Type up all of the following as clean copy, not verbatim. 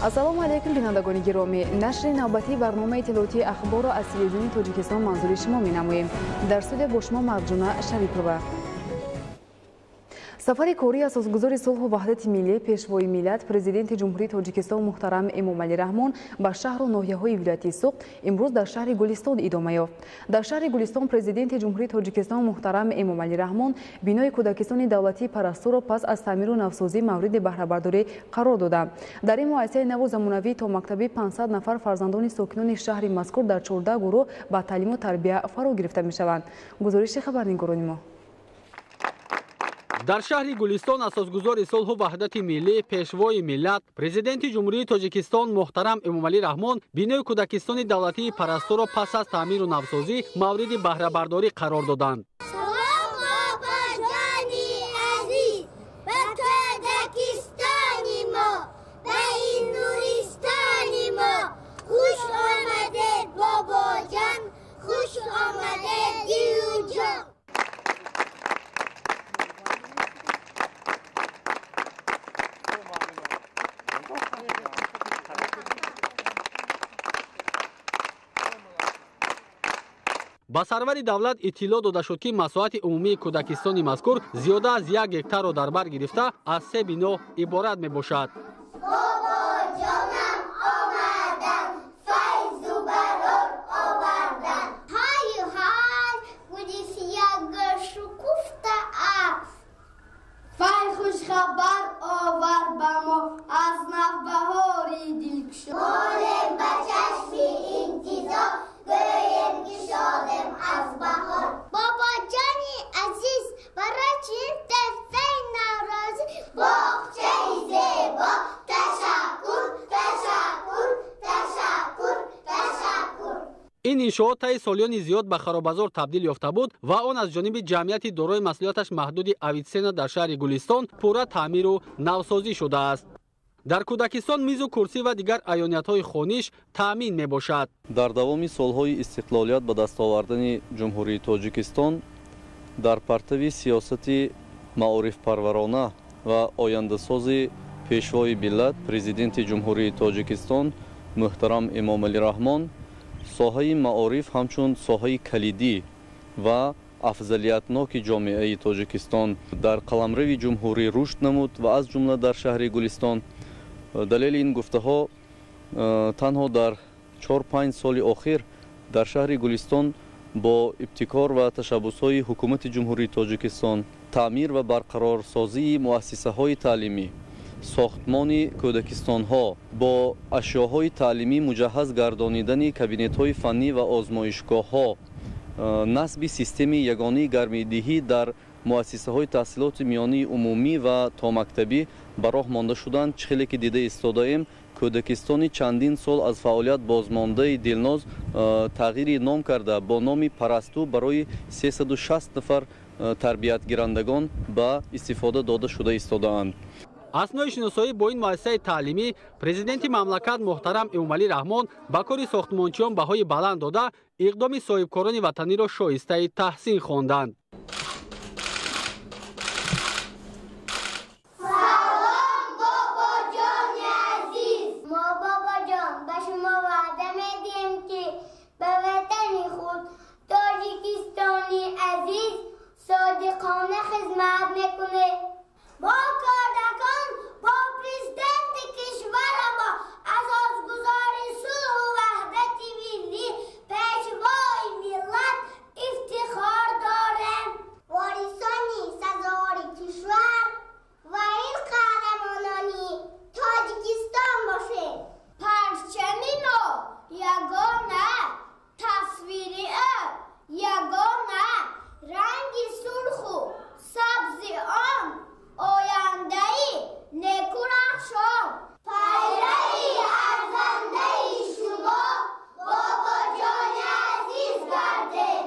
Ассалому алайкум, бинандагони гиромӣ. Нашри навбатии барномаи иттилоотии ахборро аз телевизиони Тоҷикистон манзури шумо менамоем. Дар студия бо шумо Марҷуна Шарипова. Сафари кории асосгузори сулҳу ваҳдати миллӣ, пешвои миллат, президенти Ҷумҳурии Тоҷикистон муҳтарам Эмомалӣ Раҳмон ба шаҳру ноҳияҳои вилояти Суғд имрӯз дар шаҳри Гулистон идома ёфт. Дар шаҳри Гулистон президенти Ҷумҳурии Тоҷикистон муҳтарам Эмомалӣ Раҳмон бинои кӯдакистони давлатии Парастуро пас аз таъмиру навсозӣ мавриди баҳрабардорӣ қарор дода. Дар ин муассисаи наву замонавии томактабӣ 500 нафар фарзандони сокинони шаҳри мазкур дар 14 гурӯҳ ба таълиму тарбия фаро гирифта мешаванд. Гузориши хабарнигорони мо. Дар шаҳри Гулистон асосгузори сулҳу ваҳдати миллӣ, пешвои миллат, президенти Ҷумҳурии Тоҷикистон муҳтарам Эмомалӣ Раҳмон бинои кӯдакистони давлатии Парастуро пас аз таъмиру навсозӣ мавриди баҳрабардорӣ қарор доданд. Салом, бобоҷони азиз, ба Тоҷикистони мо, ба ин нуристони мо. Хуш омадед, бобоҷон, хуш омадед, дилуҷон. Ба сарвари давлат иттилоъ дода шуд, ки масоҳати умумии кӯдакистони мазкур зиёда аз 1 гектарро дар бар гирифта, аз се бино иборат мебошад. Бобоҷонам омадам, файзу барор овардам. Ҳаю ҳай, гули сияга шукуфта аст. Фай хушхабар овар ба мо аз навбаҳори дилкушо. Молем ба чашми интизор, гӯем ки шодем аз баҳор. Бобоҷони азиз, барои чунин тӯҳфаи наврӯзӣ боғчаи зебо ташаккур, ташаккур, ташаккур, ташаккур. Ин иншоот таи солиёни зиёд ба харобазор табдил ёфта буд ва он аз ҷониби ҷамъияти дорои масъулияташ маҳдуди Авитсена дар шаҳри Гулистон пурра таъмиру навсозӣ шудааст. Дар кӯдакистон мизу курсӣ ва дигар аёниятҳои хониш таъмин мебошад. Дар давоми солҳои истиқлолият ба даст овардани Ҷумҳурии Тоҷикистон дар партави сиёсати маорифпарварона ва ояндасози пешвои миллат, президенти Ҷумҳурии Тоҷикистон муҳтарам Эмомалӣ Раҳмон соҳаи маориф ҳамчун соҳаи калидӣ ва афзалиятноки ҷомеаи Тоҷикистон дар қаламрави ҷумҳурӣ рушд намуд ва аз ҷумла дар шаҳри Гулистон. Далели ин гуфтаҳо танҳо дар 4-5 соли охир дар шаҳри Гулистон бо ибтикор ва ташаббусҳои ҳукумати Ҷумҳурии Тоҷикистон таъмир ва барқарорсозии муассисаҳои таълимӣ, сохтмони кӯдакистонҳо, бо ашёҳои таълимӣ муҷаҳҳаз гардонидани кабинетҳои фаннӣ ва озмоишгоҳҳо, насби системаи ягонии гармидиҳӣ дар муассисаҳои таҳсилоти миёнии умумӣ ва томактабӣ ба роҳ монда шуданд. Чӣ хеле ки дида истодаем, кӯдакистони чандин сол аз фаъолият бозмондаи Дилноз тағйири ном карда бо номи Парасту барои 360 нафар тарбиятгирандагон ба истифода дода шуда истодаанд. Аснои шиносоӣ бо ин муассисаи таълимӣ президенти мамлакат муҳтарам Эмомалӣ Раҳмон ба кори сохтмончиён баҳои баланд дода, иқдоми соҳибкорони ватаниро шоистаи таҳсин хонданд. Салом, бобоҷони азиз. Мо, бобоҷон, ба шумо ваъда медиҳем, ки ба ватани худ Тоҷикистони азиз содиқона хизмат мекунем. Мо кӯдакон бо президенти кишварамон, асосгузори сулҳу ваҳдати миллӣ, пешвои миллат ифтихор дорем. Ворисони сазовори кишвар ва ин қаҳрамонони Тоҷикистон бошем. Парчами мо ягона, тасвири ӯ ягона, ранги сурху сабзи он ояндаи некурахшон. Пайрави арзандаи шумо, бобоҷони азиз гардем.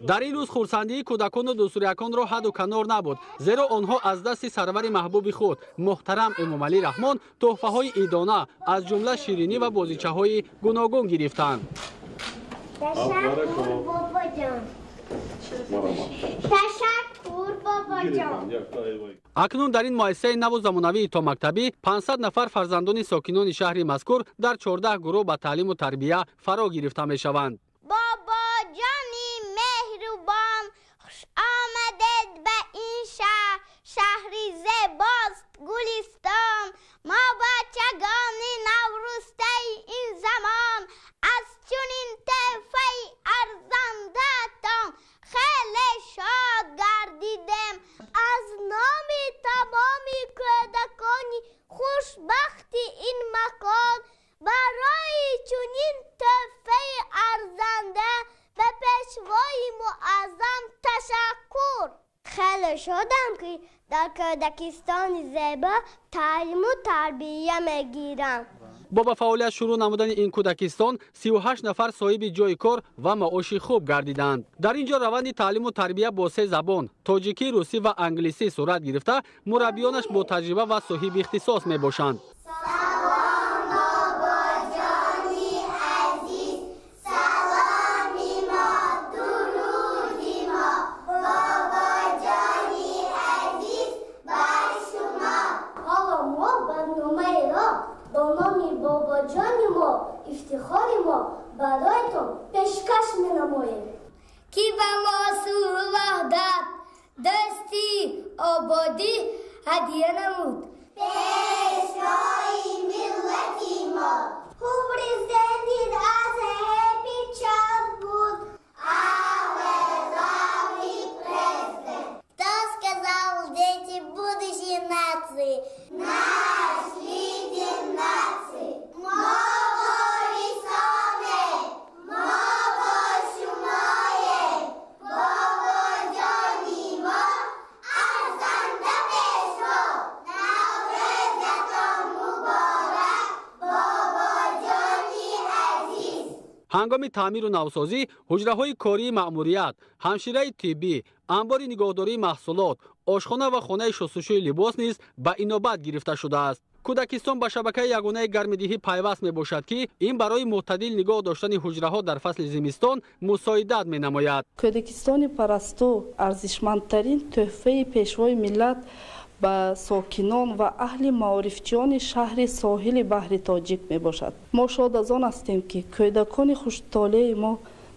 Дар ин рӯз хурсандии кӯдакону дӯстуряконро ҳадду канор набуд, зеро онҳо аз дасти сарвари маҳбуби худ муҳтарам Эмомалӣ Раҳмон тӯҳфаҳои идона, аз ҷумла ширинӣ ва бозичаҳои гуногун гирифтанд. Ташаккур, бобоҷон. Ташаккур, бобоҷон. Акнун дар ин муассисаи наву замонавии томактабӣ 500 нафар фарзандони сокинони шаҳри мазкур дар 14 гурӯҳ ба таълиму тарбия фаро гирифта мешаванд. Бобоҷони меҳрубон, хуш омадед ба ин шаҳр, шаҳри зебост Гулистон. Мо бачагони наврӯстаи ин замон аз чунин тӯҳфаи арзандаатон хеле шод гардидем. Аз номи тамоми кӯдакони хушбахти ин макон барои чунин тӯҳфаи арзанда ба пешвои муаззам ташаккур. Хеле шодам, ки дар кӯдакистони зебо таълиму тарбия мегирам. Бо ба фаъолият шурӯъ намудани ин кӯдакистон 38 нафар соҳиби ҷойи кор ва маоши хуб гардиданд. Дар ин ҷо раванди таълиму тарбия бо се забон тоҷикӣ, русӣ ва англисӣ сурат гирифта, мураббиёнаш бо таҷриба ва соҳиби ихтисос мебошанд. Бобоҷони мо, ифтихори мо бароятон пешкаш менамоем. Ки ба мо сулҳу ваҳдат, дӯстӣ, ободӣ ҳадия намуд. Пешвои миллати мо. Who presented us a happy childhood? Our lovely president. Кто сказал, дети будущей нации? Наш лидер нации. Ҳангоми таъмиру навсозӣ ҳуҷраҳои кории маъмурият, ҳамшираи тиббӣ, анбори нигоҳдории маҳсулот, ошхона ва хонаи шустушӯи либос низ ба инобат гирифта шудааст. Кӯдакистон ба шабакаи ягонаи гармидиҳӣ пайваст мебошад, ки ин барои мӯътадил нигоҳ доштани ҳуҷраҳо дар фасли зимистон мусоидат менамояд. Кӯдакистони Парасту арзишмандтарин тӯҳфаи пешвои миллат ба сокинон ва аҳли маорифчиёни шаҳри соҳили баҳри Тоҷик мебошад. Мо шод аз он ҳастем, ки кӯдакони хуштолеи мо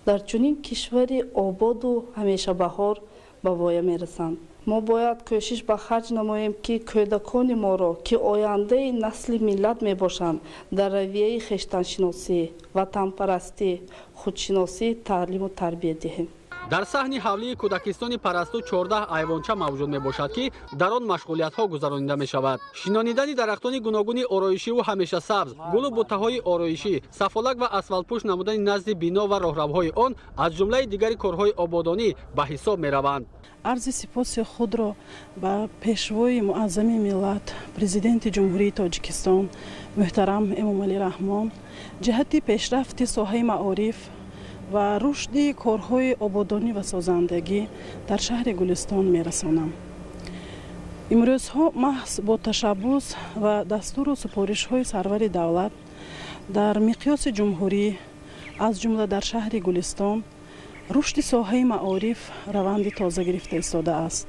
дар чунин кишвари ободу ҳамешабаҳор ба воя мерасанд. Мо бояд кӯшиш ба харҷ намоем, ки кӯдакони моро, ки ояндаи насли миллат мебошанд, дар равияи хештаншиносӣ, ватанпарастӣ, худшиносӣ таълиму тарбия диҳем. Дар саҳни ҳавлии кӯдакистони Парасту 14 айвонча мавҷуд мебошад, ки дар он машғулиятҳо гузаронида мешавад. Шинонидани дарахтони гуногуни ороишиву ҳамешасабз, гулу буттаҳои ороишӣ, сафолак ва асфалтпӯш намудани назди бино ва роҳравҳои он аз ҷумлаи дигари корҳои ободонӣ ба ҳисоб мераванд. Арзи сипоси худро ба пешвои муаззами миллат, президенти Ҷумҳурии Тоҷикистон муҳтарам Эмомалӣ Раҳмон ҷиҳати пешрафти соҳаи маориф ва рушди корҳои ободонӣ ва созандагӣ дар шаҳри Гулистон мерасонам. Имрӯзҳо маҳз бо ташаббус ва дастуру супоришҳои сарвари давлат дар миқёси ҷумҳурӣ, аз ҷумла дар шаҳри Гулистон, рушди соҳаи маориф раванди тоза гирифта истодааст.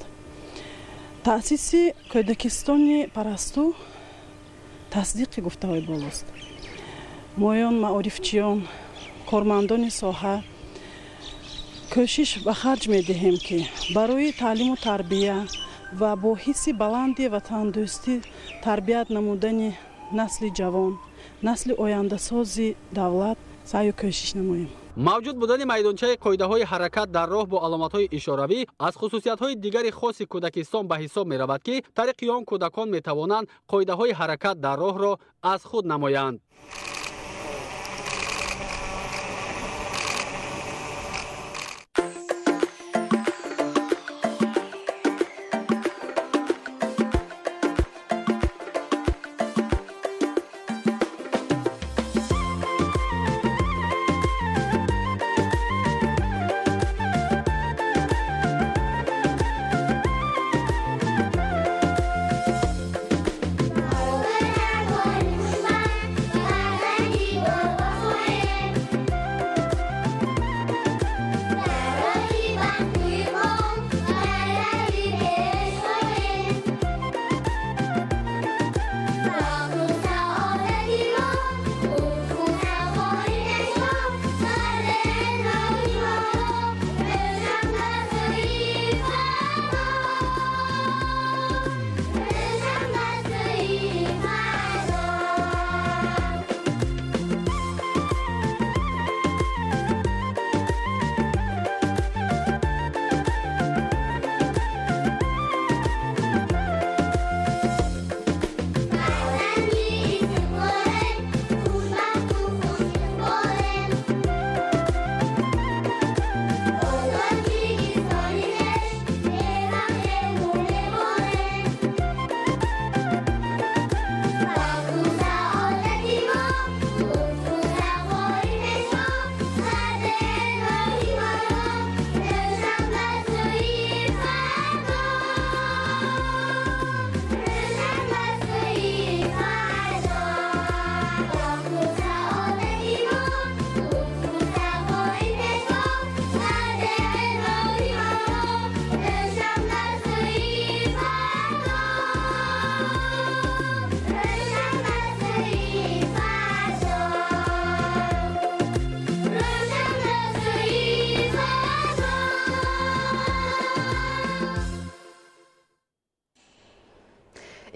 Таъсиси кӯдакистони Парасту тасдиқи гуфтаҳои болост. Моён маорифчиён, кормандони соҳа кӯшиш ба харҷ медиҳем, ки барои таълиму тарбия ва бо ҳисси баланди ватандӯстӣ тарбият намудани насли ҷавон, насли ояндасози давлат саъю кӯшиш намоем. Мавҷуд будани майдончаи қоидаҳои ҳаракат дар роҳ бо аломатҳои ишоравӣ аз хусусиятҳои дигари хоси кӯдакистон ба ҳисоб меравад, ки тариқи он кӯдакон метавонанд қоидаҳои ҳаракат дар роҳро аз худ намоянд. Bye.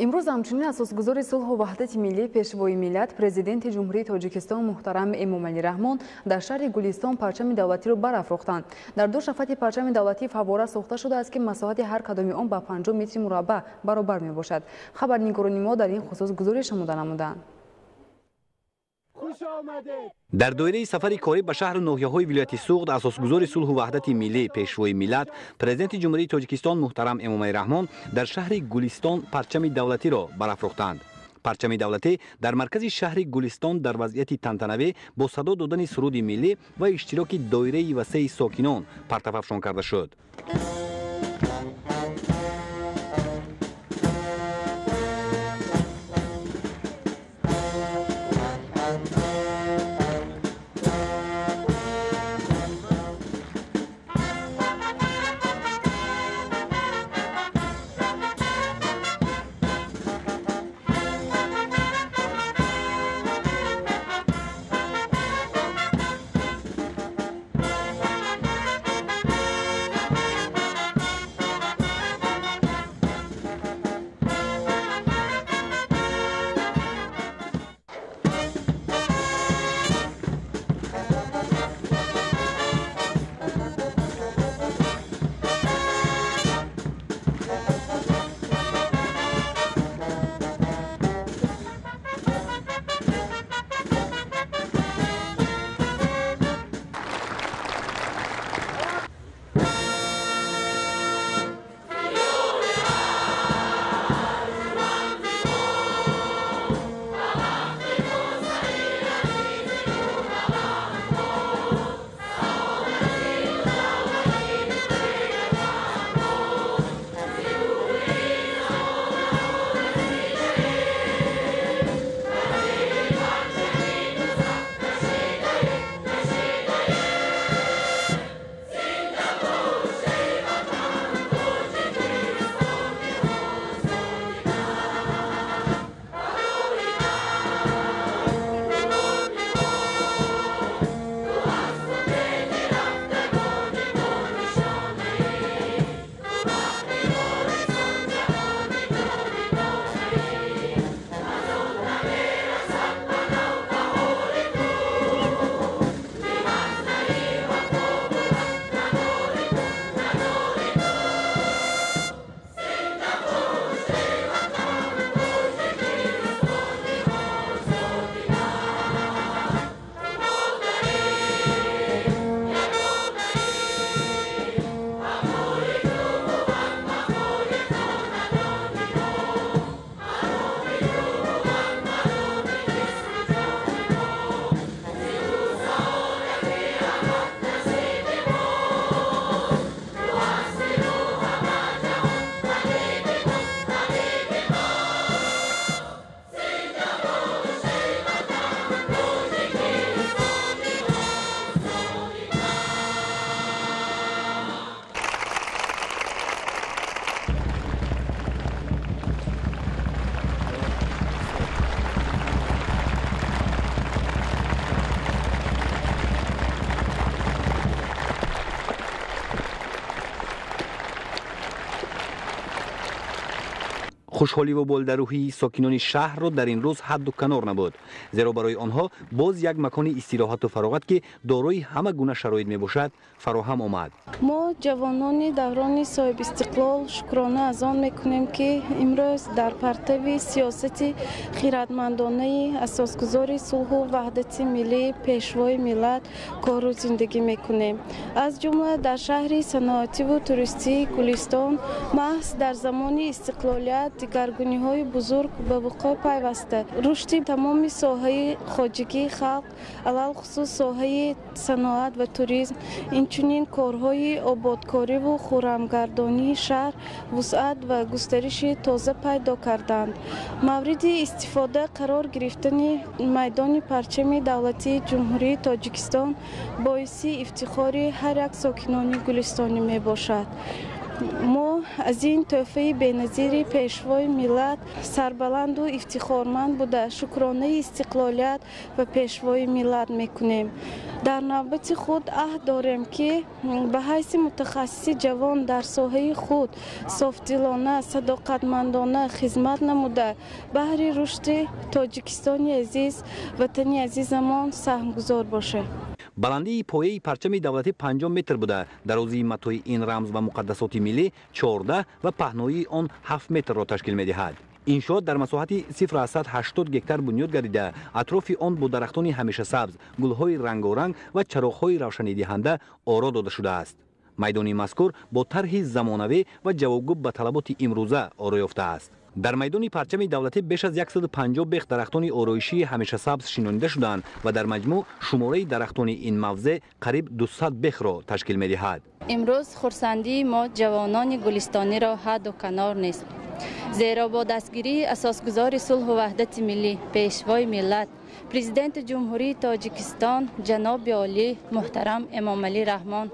Имрӯз ҳамчунин асосгузори сулҳу ваҳдати миллӣ, Пешвои миллат, Президенти Ҷумҳурии Тоҷикистон муҳтарам Эмомалӣ Раҳмон дар шаҳри Гулистон парчами давлатиро барафрохтанд. Дар ду шафати парчами давлатӣ фаввора сохта шудааст, ки масоҳати ҳар кадоми он ба 50 метри мураббаъ баробар мебошад. Хабарнигорони мо дар ин хусус гузориш омода намуданд. Дар доираи сафари корӣ ба шаҳру ноҳияҳои вилояти Суғд асосгузори сулҳу ваҳдати миллӣ, Пешвои миллат, Президенти Ҷумҳурии Тоҷикистон муҳтарам Эмомалӣ Раҳмон дар шаҳри Гулистон парчами давлатиро барафрохтанд. Парчами давлатӣ дар маркази шаҳри Гулистон дар вазъияти тантанавӣ бо садо додани суруди миллӣ ва иштироки доираи васеи сокинон партафафшон карда шуд. Хушҳоливу болдарӯҳии сокинони шаҳрро дар ин рӯз ҳадду канор набуд, зеро барои онҳо боз як макони истироҳату фароғат, ки дорои ҳама гуна шароит мебошад, фароҳам омад. Мо ҷавонони даврони соҳибистиқлол шукрона аз он мекунем, ки имрӯз дар партави сиёсати хиратмандонаи асосгузори сулҳу ваҳдати миллӣ, Пешвои миллат кору зиндагӣ мекунем. Аз ҷумла дар шаҳри саноативу туристии Гулистон маҳз дар замони истиқлолият дигаргуниҳои бузург ба вуқӯъ пайваста, рушди тамоми соҳаи хоҷагии халқ, алалхусус соҳаи саноат ва туризм, инчунин корҳои ободкориву хуррамгардонии шаҳр вусъат ва густариши тоза пайдо карданд. Мавриди истифода қарор гирифтани майдони парчами давлатии Ҷумҳурии Тоҷикистон боиси ифтихори ҳар як сокинони гулистонӣ мебошад. Мо аз ин тӯҳфаи беназири Пешвои миллат сарбаланду ифтихорманд буда, шукронаи истиқлолият ва Пешвои миллат мекунем. Дар навбати худ аҳд дорем, ки ба ҳайси мутахассиси ҷавон дар соҳаи худ софдилона, садоқатмандона хизмат намуда, баҳри рушди Тоҷикистони азиз, ватани азизамон саҳмгузор бошем. Баландии пояи парчами давлатӣ 50 метр буда, дарозии матои ин рамз ва муқаддасоти миллӣ 14 ва паҳноии он 7 метрро ташкил медиҳад. Иншоот дар масоҳати 0,80 гектар бунёд гардида, атрофи он бо дарахтони ҳамешасабз, гулҳои рангоранг ва чароғҳои равшанидиҳанда оро дода шудааст. Майдони мазкур бо тарҳи замонавӣ ва ҷавобгӯ ба талаботи имрӯза оро ёфтааст. Дар майдони парчами давлатӣ беш аз 150 бех дарахтони ороишии ҳамешасабз шинонида шуданд ва дар маҷмӯъ шумораи дарахтони ин мавзеъ қариб 200 бехро ташкил медиҳад. Имрӯз хурсандии мо ҷавонони гулистониро ҳадду канор нест, зеро бо дастгирии асосгузори сулҳу ваҳдати миллӣ, Пешвои миллат, Президенти Ҷумҳурии Тоҷикистон ҷаноби олӣ муҳтарам Эмомалӣ Раҳмон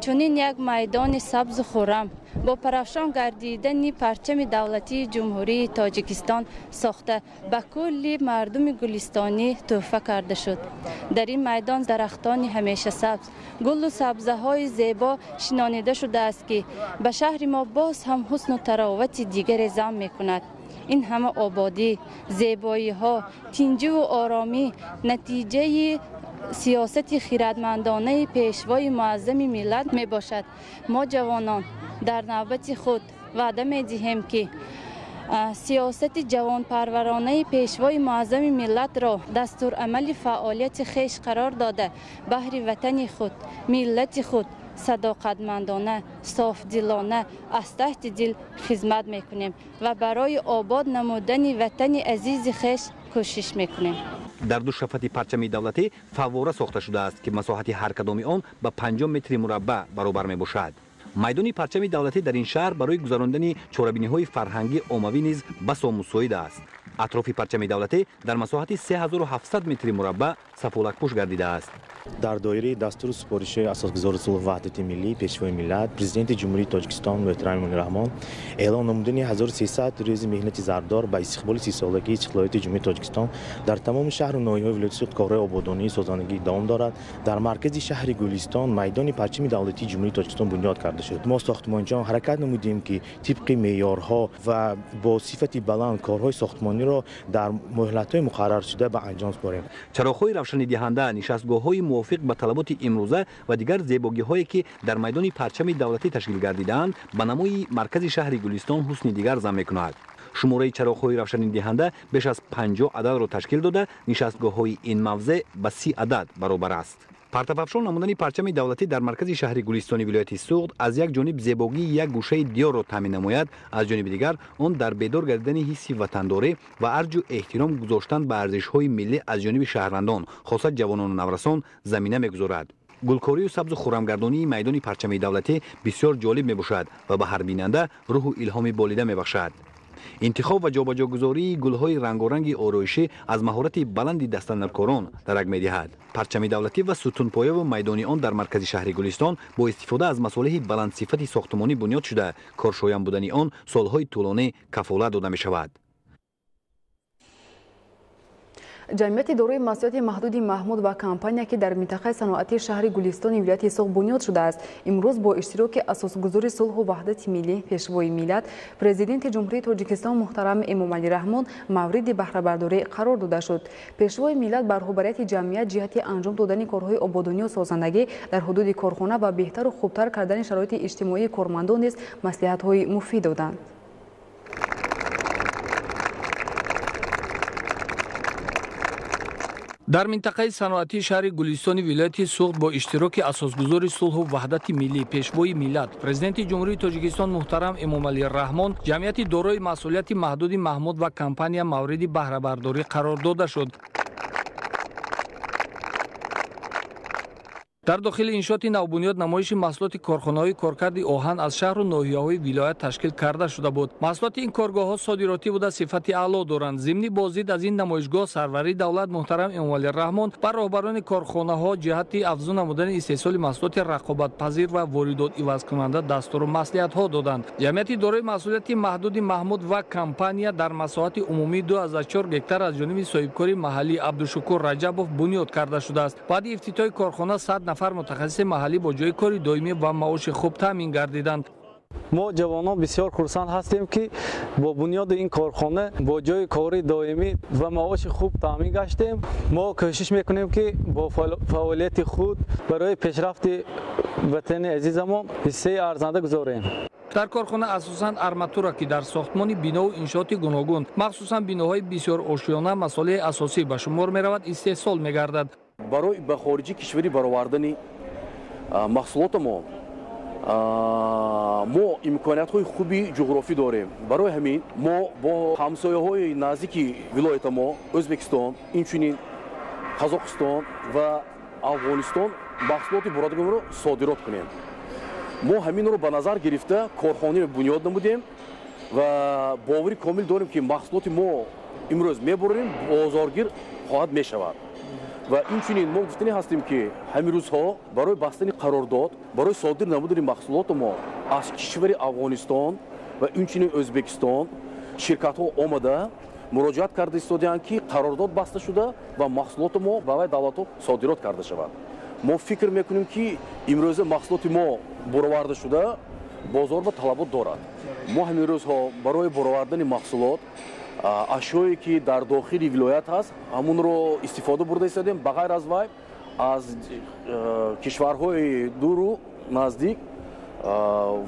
чунин як майдони сабзу хуррам бо парафшон гардидани парчами давлатии Ҷумҳурии Тоҷикистон сохта ба кулли мардуми гулистонӣ тӯҳфа карда шуд. Дар ин майдон дарахтони ҳамешасабз, гулу сабзаҳои зебо шинонида шудааст, ки ба шаҳри мо боз ҳам ҳусну таровати дигаре зам мекунад. Ин ҳама ободӣ, зебоиҳо, тинҷиву оромӣ натиҷаи сиёсати хиратмандонаи Пешвои муаззами миллат мебошад. Мо ҷавонон дар навбати худ ваъда медиҳем, ки сиёсати ҷавонпарваронаи Пешвои муаззами миллатро дастурамали фаъолияти хеш қарор дода, баҳри ватани худ, миллати худ садоқатмандона, софдилона аз таҳти дил хизмат мекунем ва барои обод намудани ватани азизи хеш кӯшиш мекунем. Дар ду шафати парчами давлатӣ фаввора сохта шудааст, ки масоҳати ҳар кадоми он ба 50 метри мураббаъ баробар мебошад. Майдони парчами давлатӣ дар ин шаҳр барои гузарондани чорабиниҳои фарҳангӣ оммавӣ низ басо мусоид аст. Атрофи парчами давлатӣ дар масоҳати 3700 метри мураббаъ сафолакпӯш гардидааст. Дар доираи дастуру супоришҳои асосгузори сулҳу ваҳдати миллӣ, Пешвои миллат, Президенти Ҷумҳурии Тоҷикистон муҳтарам Эмомалӣ Раҳмон эълон намудани 1300 рӯзи меҳнати зардор ба истиқболи 30-солагии истиқлолияти Ҷумҳурии Тоҷикистон дар тамоми шаҳру ноҳияҳои вилояти Суғд корҳои ободонии созандагӣ давом дорад. Дар маркази шаҳри Гулистон майдони парчами давлатии Ҷумҳурии Тоҷикистон бунёд карда шуд. Мо сохтмончиён ҳаракат намудем, ки тибқи меъёрҳо ва бо сифати баланд корҳои сохтмониро дар муҳлатҳои муқарраршуда ба анҷом супорем. Чароғҳои равшанидиҳанда, нишастгоҳҳои мувофиқ ба талаботи имрӯза ва дигар зебогиҳое, ки дар майдони парчами давлатӣ ташкил гардидаанд, ба намои маркази шаҳри Гулистон ҳусни дигар зам мекунад. Шумораи чароғҳои равшанидиҳанда беш аз 50 ададро ташкил дода, нишастгоҳҳои ин мавзеъ ба 30 адад баробар аст. Партафафшон намудани парчами давлатӣ дар маркази шаҳри Гулистони вилояти Суғд аз як ҷониб зебогии як гӯшаи диёрро таъмин намояд, аз ҷониби дигар он дар бедор гардидани ҳисси ватандорӣ ва арҷу эҳтиром гузоштан ба арзишҳои миллӣ аз ҷониби шаҳрвандон, хоса ҷавонону наврасон, замина мегузорад. Гулкорию сабзу хуррамгардонии майдони парчами давлатӣ бисёр ҷолиб мебошад ва ба ҳар бинанда рӯҳу илҳоми болида мебахшад. Интихоб ва ҷобаҷогузории гулҳои рангоранги ороишӣ аз маҳорати баланди дастандаркорон дарак медиҳад. Парчами давлатӣ ва сутунпояву майдони он дар маркази шаҳри Гулистон бо истифода аз масолеҳи баландсифати сохтмонӣ бунёд шуда, коршоям будани он солҳои тӯлонӣ кафолат дода мешавад. Ҷамъияти дорои масъулияти маҳдуди Маҳмуд ва компания, ки дар минтақаи саноатии шаҳри Гулистони вилояти Суғд бунёд шудааст, имрӯз бо иштироки асосгузори сулҳу ваҳдати миллӣ, Пешвои миллат, Президенти Ҷумҳурии Тоҷикистон муҳтарам Эмомалӣ Раҳмон мавриди баҳрабардорӣ қарор дода шуд. Пешвои миллат ба роҳбарияти ҷамъият ҷиҳати анҷом додани корҳои ободонию созандагӣ дар ҳудуди корхона ва беҳтару хубтар кардани шароити иҷтимоии кормандон низ маслиҳатҳои муфид доданд. Дар минтақаи саноатии шаҳри Гулистони вилояти Суғд бо иштироки асосгузори сулҳу ваҳдати миллӣ, Пешвои миллат, Президенти Ҷумҳурии Тоҷикистон муҳтарам Эмомалӣ Раҳмон ҷамъияти дорои масъулияти маҳдуди Маҳмуд ва компания мавриди баҳрабардорӣ қарор дода шуд. Дар дохили иншооти навбунёд намоиши маҳсулоти корхонаҳои коркарди оҳан аз шаҳру ноҳияҳои вилоят ташкил карда шуда буд. Маҳсулоти ин коргоҳҳо содиротӣ буда, сифати аъло доранд. Зимни боздид аз ин намоишгоҳ сарвари давлат муҳтарам Эмомалӣ Раҳмон ба роҳбарони корхонаҳо ҷиҳати афзун намудани истеҳсоли маҳсулоти рақобатпазир ва воридот ивазкунанда дастуру маслиҳатҳо доданд. Ҷамъияти дорои масъулияти маҳдуди Маҳмуд ва компания дар масоҳати умумии 2,4 гектар аз ҷониби соҳибкори маҳаллӣ Абдушукур Раҷабов бунёд карда шудааст. Баъди ифтитоҳи корхона 100 нафар мутахассиси маҳаллӣ бо ҷои кори доимӣ ва маоши хуб таъмин гардиданд. Мо ҷавонон бисёр хурсанд ҳастем, ки бо бунёди ин корхона бо ҷои кори доимӣ ва маоши хуб таъмин гаштем. Мо кӯшиш мекунем, ки бо фаъолияти худ барои пешрафти ватани азизамон ҳиссаи арзанда гузорем. Дар корхона асосан арматура, ки дар сохтмони бинову иншооти гуногун, махсусан биноҳои бисёрошёна масолеҳи асосӣ ба шумор меравад, истеҳсол мегардад. Барои ба хориҷи кишварӣ баровардани маҳсулота мо имкониятҳои хуби ҷуғрофӣ дорем. Барои ҳамин мо бо ҳамсояҳои наздики вилоята мо Ӯзбекистон, инчунин Қазоқистон ва Афғонистон маҳсулоти буродагонро содирот кунем. Мо ҳаминро ба назар гирифта корхонаро бунёд намудем ва бовари комил дорем, ки маҳсулоти мо имрӯз мебурем, бозоргир хоҳад мешавад. Ва инчунин мо гуфтанӣ ҳастем, ки ҳамин рӯзҳо барои бастани қарордод барои содир намудани маҳсулоти мо аз кишвари Афғонистон ва инчунин Ӯзбекистон ширкатҳо омада муроҷиат карда истодаанд, ки қарордод баста шуда ва маҳсулоти мо ба вай давлатҳо содирот карда шавад. Мо фикр мекунем, ки имрӯза маҳсулоти мо буроварда шуда бозор ба талабот дорад. Мо ҳамин рӯзҳо барои буровардани маҳсулот ашёе ки дар дохили вилоят ҳаст, ҳамунро истифода бурда истодем. Ба ғайр аз вай аз кишварҳои дуру наздик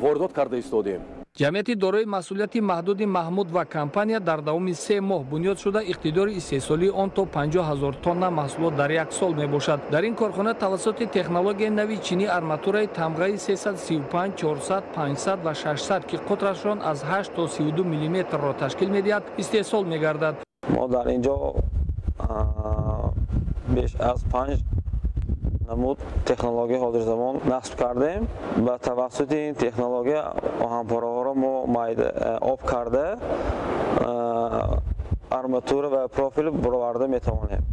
воридот карда истодем. Ҷамъияти дорои масъулияти маҳдуди Маҳмуд ва компания дар давоми 3 моҳ бунёд шуда, иқтидори истеҳсолии он то 50 000 тонна маҳсулот дар як сол мебошад. Дар ин корхона тавассути технологияи нави чинӣ арматураи тамғаи 335, 400, 500 ва 600, ки қутрашон аз 8 то 32 миллиметрро ташкил медиҳад, истеҳсол мегардад. Мо дар ин ҷо беш аз 5 намуд технологияи ҳозирзамон насб кардем. Ба тавассути ин технология оҳанпораҳоро мо об карда арматура ва профил бароварда метавонем.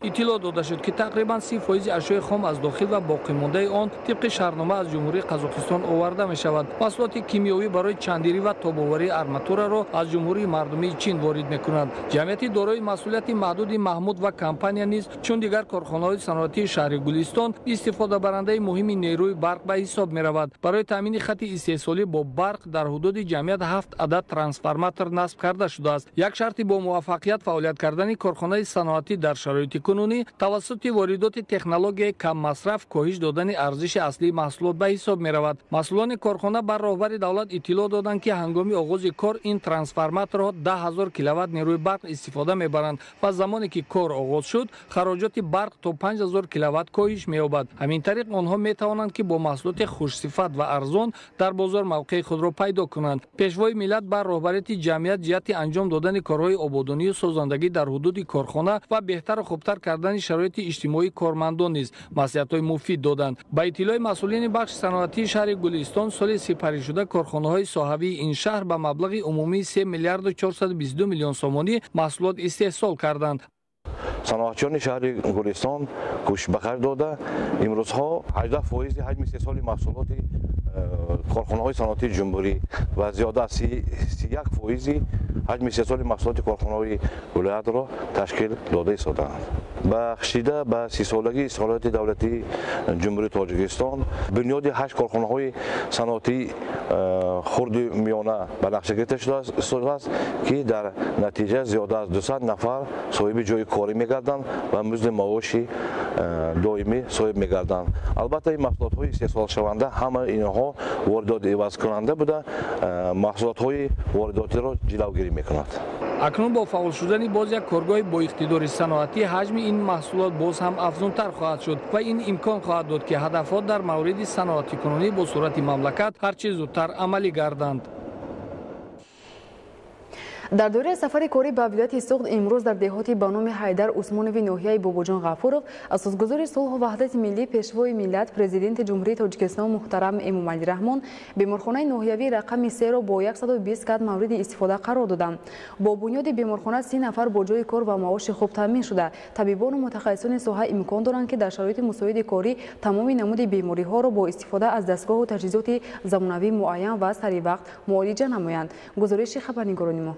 Иттилоъ дода шуд, ки тақрибан 30% ашёи хом аз дохил ва боқимондаи он тибқи шартнома аз Ҷумҳурии Қазоқистон оварда мешавад. Маҳсулоти кимиёвӣ барои чандирӣ ва тобоварии арматураро аз Ҷумҳурии Мардумии Чин ворид мекунанд. Ҷамъияти дорои масъулияти маҳдуди Маҳмуд ва компания низ чун дигар корхонаҳои саноатии шаҳри Гулистон истифодабарандаи муҳими нерӯи барқ ба ҳисоб меравад. Барои таъмини хати истеҳсолӣ бо барқ дар ҳудуди ҷамъият 7 адад трансформатор насб карда шудааст. Як шарти бо муваффақият фаъолият кардани корхонаи саноатӣ дар шароити кунунӣ тавассути воридоти технологияи каммасраф коҳиш додани арзиши аслии маҳсулот ба ҳисоб меравад. Масъулони корхона бар роҳбари давлат иттилоъ доданд, ки ҳангоми оғози кор ин трансформаторҳо 10 000 киловатт нерӯи барқ истифода мебаранд ва замоне ки кор оғоз шуд, хароҷоти барқ то 5 000 киловатт коҳиш меёбад. Ҳамин тариқ онҳо метавонанд, ки бо маҳсулоти хушсифат ва арзон дар бозор мавқеи худро пайдо кунанд. Пешвои миллат бар роҳбарияти ҷамъият ҷиҳати анҷом додани корҳои ободонию созандагӣ дар ҳудуди корхона ва беҳтару хубтар кардани шароити иҷтимоии кормандон низ маслиҳатҳои муфид доданд. Ба иттилои масъулини бахши саноатии шаҳри Гулистон, соли сипаришуда корхонаҳои соҳавии ин шаҳр ба маблағи умумии 3 миллиарду 422 миллион сомонӣ маҳсулот истеҳсол карданд. Саноатчиёни шаҳри Гулистон кӯшиш ба харҷ дода, имрӯзҳо 18% ҳаҷми истеҳсоли маҳсулоти корхонаҳои саноатии ҷумҳурӣ ва зиёда аз 31% ҳаҷми истеҳсоли маҳсулоти корхонаҳои вилоятро ташкил дода истодаанд. Бахшида ба 30-солагии истиқлолияти давлатии Ҷумҳурии Тоҷикистон бунёди 8 корхонаҳои саноатии хурди миёна ба нақша гирифта шудааст, ки дар натиҷа зиёда аз 200 нафар соҳиби ҷои корӣ мегарданд ва музди маоши доимӣ соҳиб мегарданд. Албатта, ин маҳсулотҳои истеҳсолшаванда ҳама инҳо воридоти ивазкунанда буда, маҳсулотҳои воридотиро ҷилавгирӣ мекунад. Акнун бо фаъол шудани боз як коргоҳи боиқтидори саноатӣ ҳаҷми ин маҳсулот боз ҳам афзунтар хоҳад шуд ва ин имкон хоҳад дод, ки ҳадафҳо дар мавриди саноатикунонӣ бо суръати мамлакат ҳарчи зудтар амалӣ гарданд. Дар доираи сафари корӣ ба вилояти Суғд имрӯз дар деҳоти ба номи Ҳайдар Усмонови ноҳияи Бобоҷон Ғафуров асосгузори сулҳу ваҳдати миллӣ, Пешвои миллат, Президенти Ҷумҳурии Тоҷикистон муҳтарам Эмомалӣ Раҳмон беморхонаи ноҳиявии рақами 3-ро бо 120 кат мавриди истифода қарор доданд. Бо бунёди беморхона 30 нафар бо ҷои кор ва маоши хуб таъмин шуда, табибону мутахассисони соҳа имкон доранд, ки дар шароити мусоиди корӣ тамоми намуди бемориҳоро бо истифода аз дастгоҳу таҷҳизоти замонавӣ муайян ва саривақт муолиҷа намоянд. Гузориши хабарнигорони мо.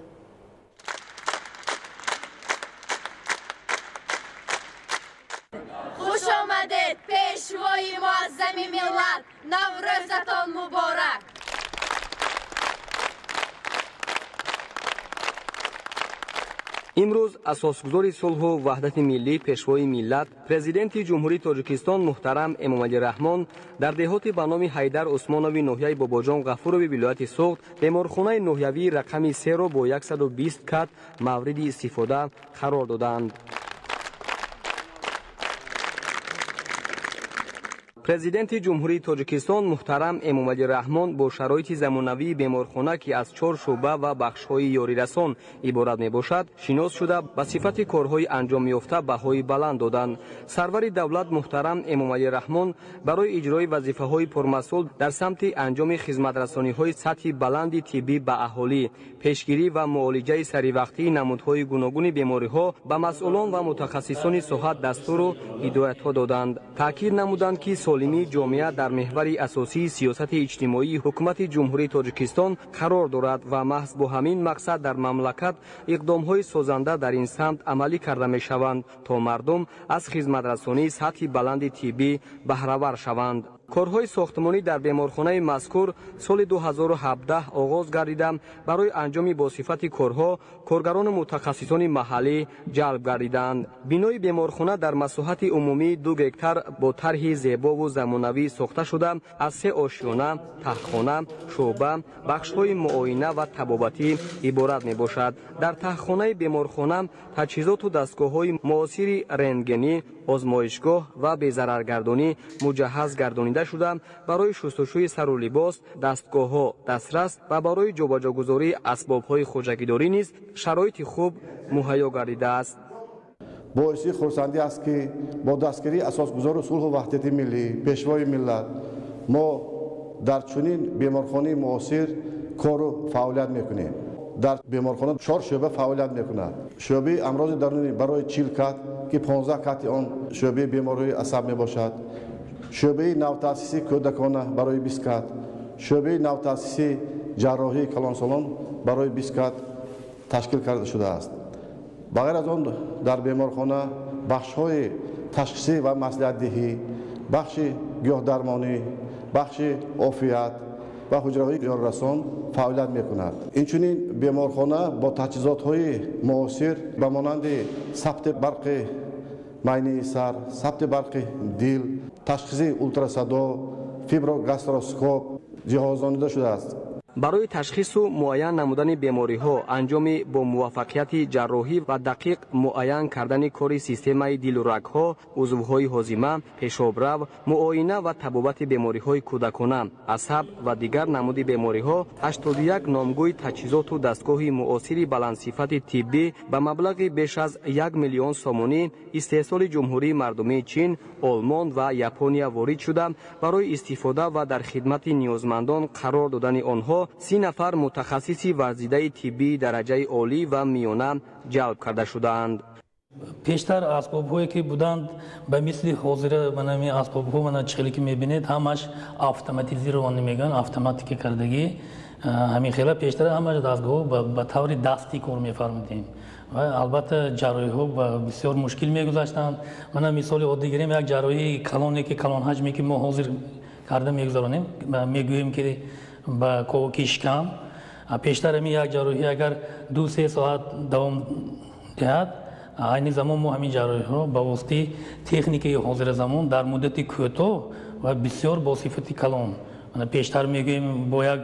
Хуш омадед, Пешвои муаззами миллат, Наврӯзатон муборак! Имрӯз асосгузори сулҳу ваҳдати миллӣ, Пешвои миллат, Президенти Ҷумҳурии Тоҷикистон муҳтарам Эмомалӣ Раҳмон дар деҳоти ба номи Ҳайдар Усмонови ноҳияи Бобоҷон Ғафурови вилояти Суғд беморхонаи ноҳиявии рақами 3-ро бо 120 кат мавриди истифода қарор доданд. Президенти Ҷумҳурии Тоҷикистон муҳтарам Эмомалӣ Раҳмон бо шароити замонавии беморхона, ки аз 4 шӯъба ва бахшҳои ёрирасон иборат мебошад, шинос шуда, ба сифати корҳои анҷомёфта баҳои баланд доданд. Сарвари давлат муҳтарам Эмомалӣ Раҳмон барои иҷрои вазифаҳои пурмасъул дар самти анҷоми хизматрасониҳои сатҳи баланди тиббӣ ба аҳолӣ, пешгирӣ ва муолиҷаи саривақтии намудҳои гуногуни бемориҳо ба масъулон ва мутахассисони соҳа дастуру ҳидоятҳо доданд. Таъкид намуданд, ки солимии ҷомеа дар меҳвари асосии сиёсати иҷтимоии ҳукумати Ҷумҳурии Тоҷикистон қарор дорад ва маҳз бо ҳамин мақсад дар мамлакат иқдомҳои созанда дар ин самт амалӣ карда мешаванд, то мардум аз хизматрасонии сатҳи баланди тиббӣ баҳравар шаванд. Корҳои сохтмонӣ дар беморхонаи мазкур соли 2017 оғоз гардида, барои анҷоми босифати корҳо коргарону мутахассисони маҳаллӣ ҷалб гардиданд. Бинои беморхона дар масоҳати умумии 2 гектар бо тарҳи зебову замонавӣ сохта шуда, аз 3 ошёна, таҳхона, шӯъба, бахшҳои муоина ва табобатӣ иборат мебошад. Дар таҳхонаи беморхона таҷҳизоту дастгоҳҳои муосири рентгенӣ, озмоишгоҳ ва безараргардонӣ муҷаҳҳаз гардонида шуда, барои шустушӯи сару либос, дастгоҳҳо дастрас ва барои ҷобаҷогузории асбобҳои хоҷагидорӣ низ шароити хуб муҳайё гардидааст. Боиси хурсандӣ аст, ки бо дастгирии асосгузори сулҳу ваҳдати миллӣ, Пешвои миллат, мо дар чунин беморхонаи муосир кору фаъолият мекунем. Дар беморхона 4 шӯъба фаъолият мекунад. Шӯъбаи амрози дарунӣ барои 40 кат, ки 15 кати он шӯъбаи бемориҳои асаб мебошад, шӯъбаи навтаъсиси кӯдакона барои 20 кат, шӯъбаи навтаъсиси ҷарроҳии калонсолон барои 20 кат ташкил карда шудааст. Ба ғайр аз он дар беморхона бахшҳои ташхисӣ ва маслиҳатдиҳӣ, бахши гиёҳдармонӣ, бахши офият ва ҳуҷраҳои ёрирасон фаъолият мекунад. Инчунин беморхона бо таҷҳизотҳои муосир ба монанди сабти барқи майнаи сар, сабти барқи дил, ташхиси ултрасадо, фиброгастроскоп ҷиҳозонида шудааст. Барои ташхису муайян намудани бемориҳо, анҷоми бо муваффақияти ҷарроҳӣ ва дақиқ муайян кардани кори системаи дилу рагҳо, узвҳои ҳозима, пешобрав, муоина ва табобати бемориҳои кӯдакона, асаб ва дигар намуди бемориҳо 81 номгӯи таҷҳизоту дастгоҳи муосири баландсифати тиббӣ ба маблағи беш аз 1 миллион сомонӣ истеҳсоли Ҷумҳурии Мардумии Чин, Олмон ва Япония ворид шуда, барои истифода ва дар хидмати ниёзмандон қарор додани онҳо 30 нафар мутахассиси варзидаи тиббии дараҷаи олӣ ва миёна ҷалб карда шудаанд. Пештар асбобҳое ки буданд, ба мисли ҳозира манами асбобҳо, мана чихеле ки мебинед, ҳамаш автоматизировани мегӯянд, автоматика кардагӣ. Ҳамин хела пештар ҳамаш дастгоҳ ба таври дастӣ кор мефармудем ва албатта ҷарроҳиҳо бисёр мушкил мегузаштанд. Мана мисоли оддӣ гирем, як ҷарроҳии калоне ки калонҳаҷме ки мо ҳозир карда мегузаронем, мегӯем ки ба коваки шикам, пештар ҳамин як ҷарроҳӣ агар 2-3 соат давом диҳад, айни замон мо ҳамин ҷарроҳиҳоро ба воситаи техникаи ҳозиразамон дар муддати кӯтоҳ ва бисёр бо сифати калон, пештар мегӯем бо як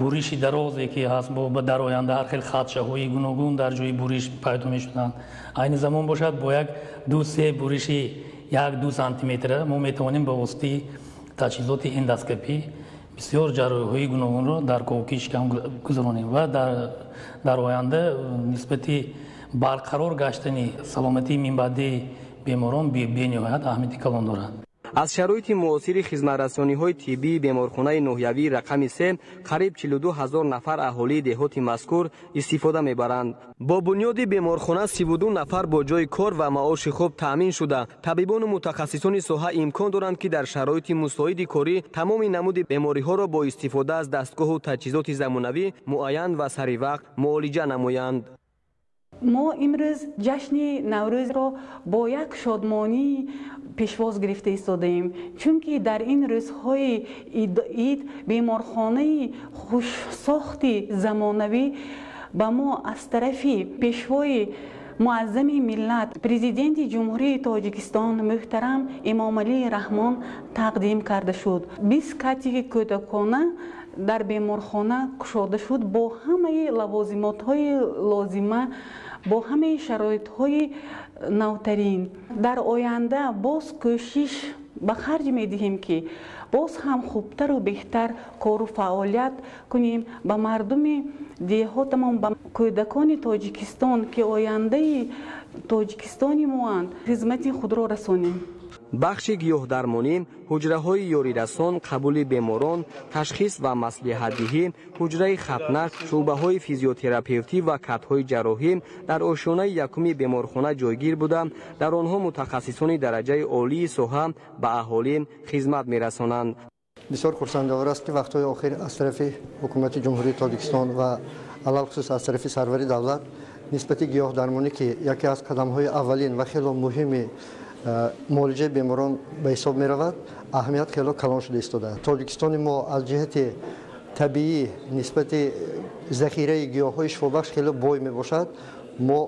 буриши дарозе ки ҳаст, дар оянда ҳар хел хадшаҳои гуногун дар ҷои буриш пайдо мешуданд, айни замон бошад бо як 2-3 буриши 1-2 сантиметра мо метавонем ба воситаи таҷҳизоти эндоскопӣ Бисёр ҷарроҳиҳои гуногунро дар ковокии шикам гузаронем ва дар оянда нисбати барқарор гаштани саломатии минбаъдии беморон бениҳоят аҳамияти калон дорад. Аз шароити муосири хизматрасониҳои тиббии беморхонаи ноҳиявии рақами 3 қариб 42 ҳазор нафар аҳолии деҳоти мазкур истифода мебаранд. Бо бунёди беморхона 32 нафар бо ҷои кор ва маоши хуб таъмин шуда, табибону мутахассисони соҳа имкон доранд, ки дар шароити мусоиди корӣ тамоми намуди бемориҳоро бо истифода аз дастгоҳу таҷҳизоти замонавӣ муайян ва саривақт муолиҷа намоянд. Мо имрӯз ҷашни Наврӯзро бо як шодмонӣ пешвоз гирифта истодаем, чунки дар ин рӯзҳои ид беморхонаи хушсохти замонавӣ ба мо аз тарафи пешвои муаззами миллат, президенти Ҷумҳурии Тоҷикистон муҳтарам Эмомалӣ Раҳмон тақдим карда шуд. 20 кати кӯдакона дар беморхона кушода шуд бо ҳамаи лавозимотҳои лозима, бо ҳамаи шароитҳои навтарин. Дар оянда боз кӯшиш ба харҷ медиҳем, ки боз ҳам хубтару беҳтар кору фаъолият кунем, ба мардуми деҳотамон, ба кӯдакони Тоҷикистон, ки ояндаи Тоҷикистони моанд, хизмати худро расонем. Бахши гиёҳдармонӣ, ҳуҷраҳои ёрирасон, қабули беморон, ташхис ва маслиҳатдиҳӣ, ҳуҷраи хатна, шӯъбаҳои физиотерапевтӣ ва катҳои ҷарроҳӣ дар ошёнаи якуми беморхона ҷойгир буда, дар онҳо мутахассисони дараҷаи олии соҳа ба аҳолӣ хизмат мерасонанд. Бисёр хурсандовар аст, ки вақтҳои охир аз тарафи ҳукумати Ҷумҳурии Тоҷикистон ва алалхусус аз тарафи сарвари давлат нисбати гиёҳдармонӣ, ки яке аз қадамҳои аввалин ва хело муҳими муолиҷаи беморон ба ҳисоб меравад, аҳамият хело калон шуда истодааст. Тоҷикистони мо аз ҷиҳати табиӣ нисбати захираи гиёҳҳои шифобахш хело бой мебошад. Мо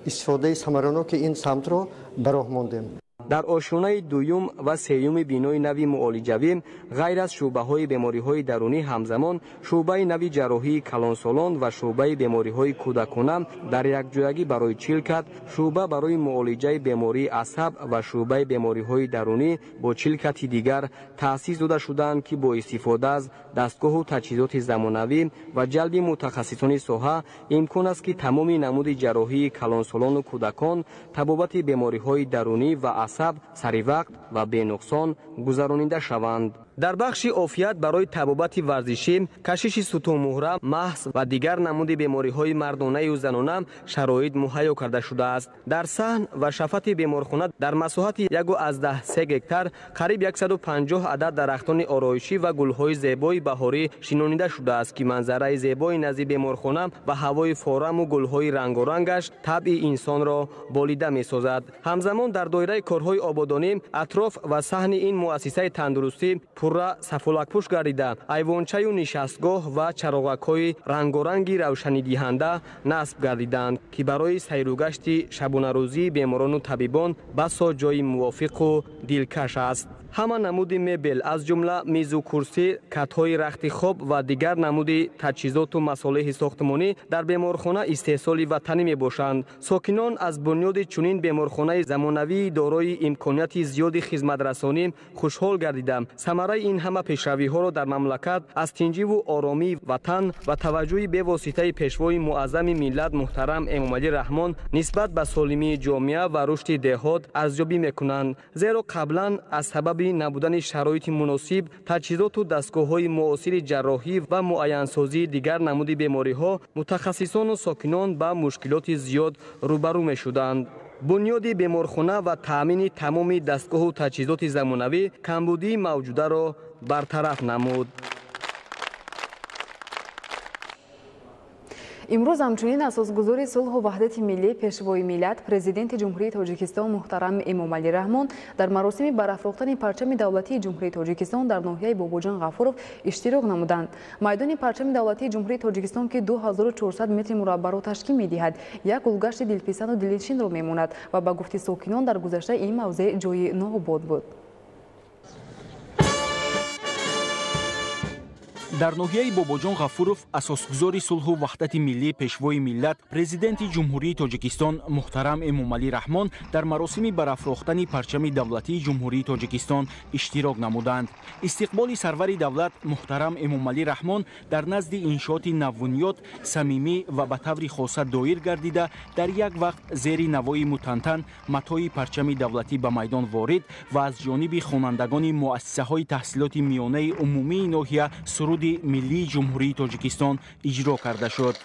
истифодаи самараноки ин самтро ба роҳ мондем. Дар ошёнаи дуюм ва сеюми бинои нави муолиҷавӣ ғайр аз шӯъбаҳои бемориҳои дарунӣ ҳамзамон шӯъбаи нави ҷарроҳии калонсолон ва шӯъбаи бемориҳои кӯдакона дар якҷоягӣ барои 40 кат, шӯъба барои муолиҷаи бемории асаб ва шӯъбаи бемориҳои дарунӣ бо 40 кати дигар таъсис дода шудаанд, ки бо истифода аз дастгоҳу таҷҳизоти замонавӣ ва ҷалби мутахассисони соҳа имкон аст, ки тамоми намуди ҷарроҳии калонсолону кӯдакон, табобати бемориҳои дарунӣ ва асаб саривақт ва бенуқсон гузаронида шаванд. Дар бахши офият барои табобати варзишӣ, кашиши сутунмуҳра, маҳз ва дигар намуди бемориҳои мардонаю занона шароит муҳайё карда шудааст. Дар саҳн ва шафати беморхона дар масоҳати 1,3 гектар қариб 150 адад дарахтони ороишӣ ва гулҳои зебои баҳорӣ шинонида шудааст, ки манзараи зебои назди беморхона ва ҳавои фораму гулҳои рангорангаш табъи инсонро болида месозад. Ҳамзамон дар доираи корҳои ободонӣ атроф ва саҳни ин муассисаи тандурустӣ пурра сафолакпӯш гардида, айвончаю нишастгоҳ ва чароғакҳои рангоранги равшанидиҳанда насб гардиданд, ки барои сайругашти шабонарӯзии беморону табибон басо ҷои мувофиқу дилкаш аст. Ҳама намуди мебел, аз ҷумла мизу курсӣ, катҳои рахти хоб ва дигар намуди таҷҳизоту масолеҳи сохтмонӣ дар беморхона истеҳсоли ватанӣ мебошанд. Сокинон аз бунёди чунин беморхонаи замонавии дорои имконияти зиёди хизматрасонӣ хушҳол гардида, самараи ин ҳама пешравиҳоро дар мамлакат аз тинҷиву оромии ватан ва таваҷҷӯҳи бевоситаи пешвои муаззами миллат муҳтарам Эмомалӣ Раҳмон нисбат ба солимии ҷомеа ва рушди деҳот арзёбӣ мекунанд. Зеро қаблан аз сабаби набудани шароити муносиб, таҷҳизоту дастгоҳҳои муосири ҷарроҳӣ ва муайянсозии дигар намуди бемориҳо мутахассисону сокинон ба мушкилоти зиёд рӯбарӯ мешуданд. Бунёди беморхона ва таъмини тамоми дастгоҳу таҷҳизоти замонавӣ камбудии мавҷударо бартараф намуд. Имрӯз ҳамчунин асосгузори сулҳу ваҳдати миллӣ, пешвои миллат, президенти Ҷумҳурии Тоҷикистон муҳтарам Эмомалӣ Раҳмон дар маросими барафрохтани парчами давлатии Ҷумҳурии Тоҷикистон дар ноҳияи Бобоҷон Ғафуров иштирок намуданд. Майдони парчами давлатии Ҷумҳурии Тоҷикистон, ки 2400 метри мураббаъро ташкил медиҳад, як гулгашти дилписанду дилнишинро мемонад ва ба гуфти сокинон дар гузашта ин мавзеъ ҷои нообод буд. Дар ноҳияи Бобоҷон Ғафуров асосгузори сулҳу ваҳдати миллӣ, Пешвои миллат, Президенти Ҷумҳурии Тоҷикистон муҳтарам Эмомалӣ Раҳмон дар маросими барафрохтани парчами давлатии Ҷумҳурии Тоҷикистон иштирок намуданд. Истиқболи сарвари давлат муҳтарам Эмомалӣ Раҳмон дар назди иншооти навбунёд самимӣ ва ба таври хоса доир гардида, дар як вақт зери навои мутантан матои парчами давлатӣ ба майдон ворид ва аз ҷониби хонандагони муассисаҳои таҳсилоти миёнаи умумии ноҳия суруди миллии Ҷумҳурии Тоҷикистон иҷро карда шуд.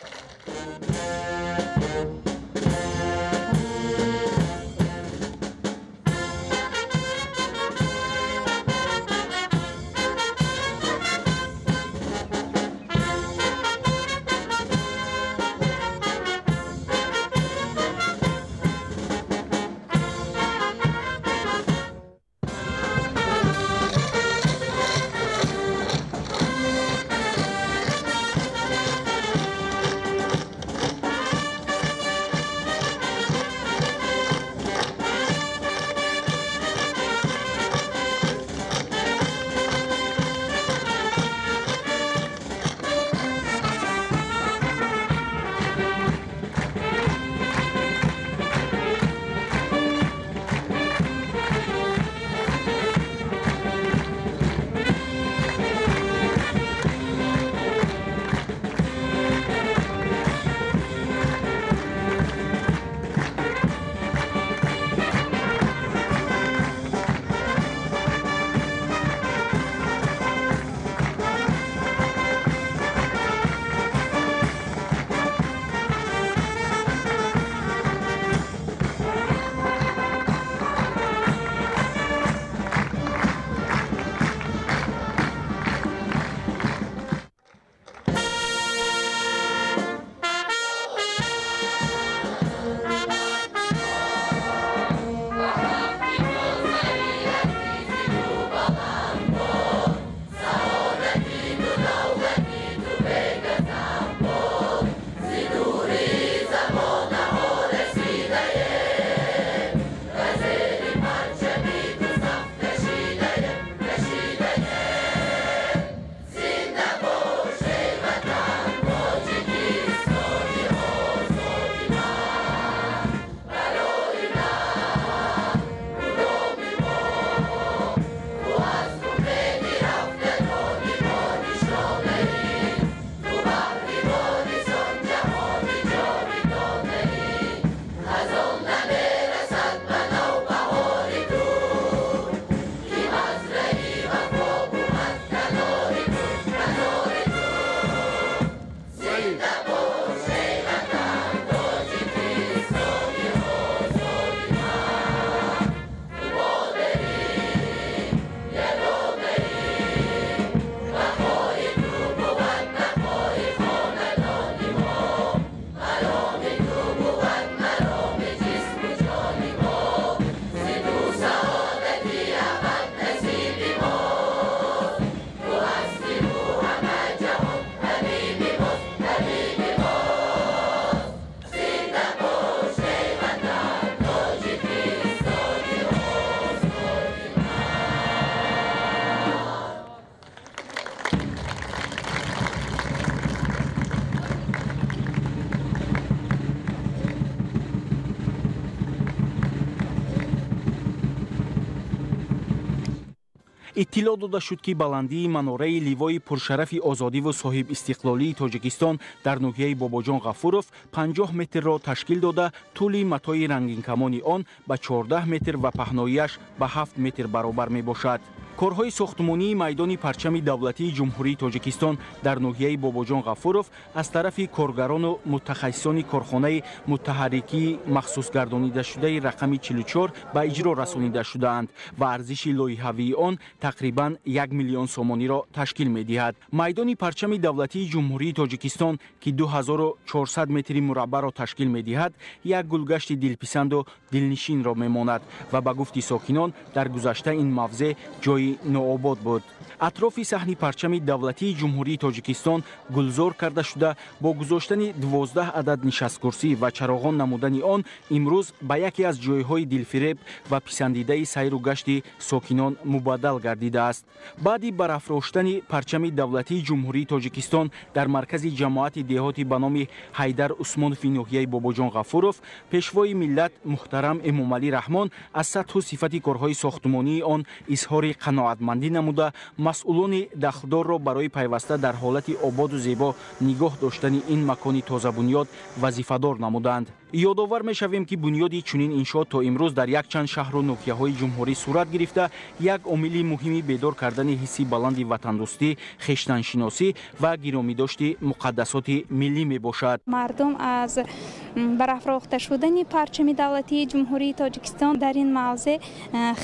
Иттилоъ дода шуд, ки баландии манораи ливои пуршарафи озодиву соҳибистиқлолии Тоҷикистон дар ноҳияи Бобоҷон Ғафуров 50 метрро ташкил дода, тӯли матои рангинкамони он ба 14 метр ва паҳноияш ба 7 метр баробар мебошад. Корҳои сохтмонии майдони парчами давлатии Ҷумҳурии Тоҷикистон дар ноҳияи Бобоҷон Ғафуров аз тарафи коргарону мутахассисони корхонаи мутаҳаррикии махсусгардонидашудаи рақами 44 ба иҷро расонида шудаанд ва арзиши лоиҳавии он тақрибан 1 миллион сомониро ташкил медиҳад. Майдони парчами давлатии Ҷумҳурии Тоҷикистон, ки 2400 метри мураббаъро ташкил медиҳад, як гулгашти дилписанду дилнишинро мемонад ва ба гуфти сокинон дар гузашта ин мавзеъ ҷои ҷои нообод буд. Атрофи саҳни парчами давлатии Ҷумҳурии Тоҷикистон гулзор карда шуда, бо гузоштани 12 адад нишасткурсӣ ва чароғон намудани он имрӯз ба яке аз ҷойҳои дилфиреб ва писандидаи сайру гашти сокинон мубаддал гардидааст. Баъди барафроштани парчами давлатии Ҷумҳурии Тоҷикистон дар маркази ҷамоати деҳоти ба номи Ҳайдар Усмонови ноҳияи Бобоҷон Ғафуров, Пешвои миллат муҳтарам Эмомалӣ Раҳмон аз сатҳу сифати корҳои сохтмонии он изҳори қаноатмандӣ намуда, масъулони дахлдорро барои пайваста дар ҳолати ободу зебо нигоҳ доштани ин макони тозабунёд вазифадор намуданд. Ёдовар мешавем, ки бунёди чунин иншоот то имрӯз дар якчанд шаҳру ноҳияҳои ҷумҳурӣ сурат гирифта, як омили муҳими бедор кардани ҳисси баланди ватандӯстӣ, хештаншиносӣ ва гиромидошти муқаддасоти миллӣ мебошад. Мардум аз барафрохта шудани парчами давлатии Ҷумҳурии Тоҷикистон дар ин мавзеъ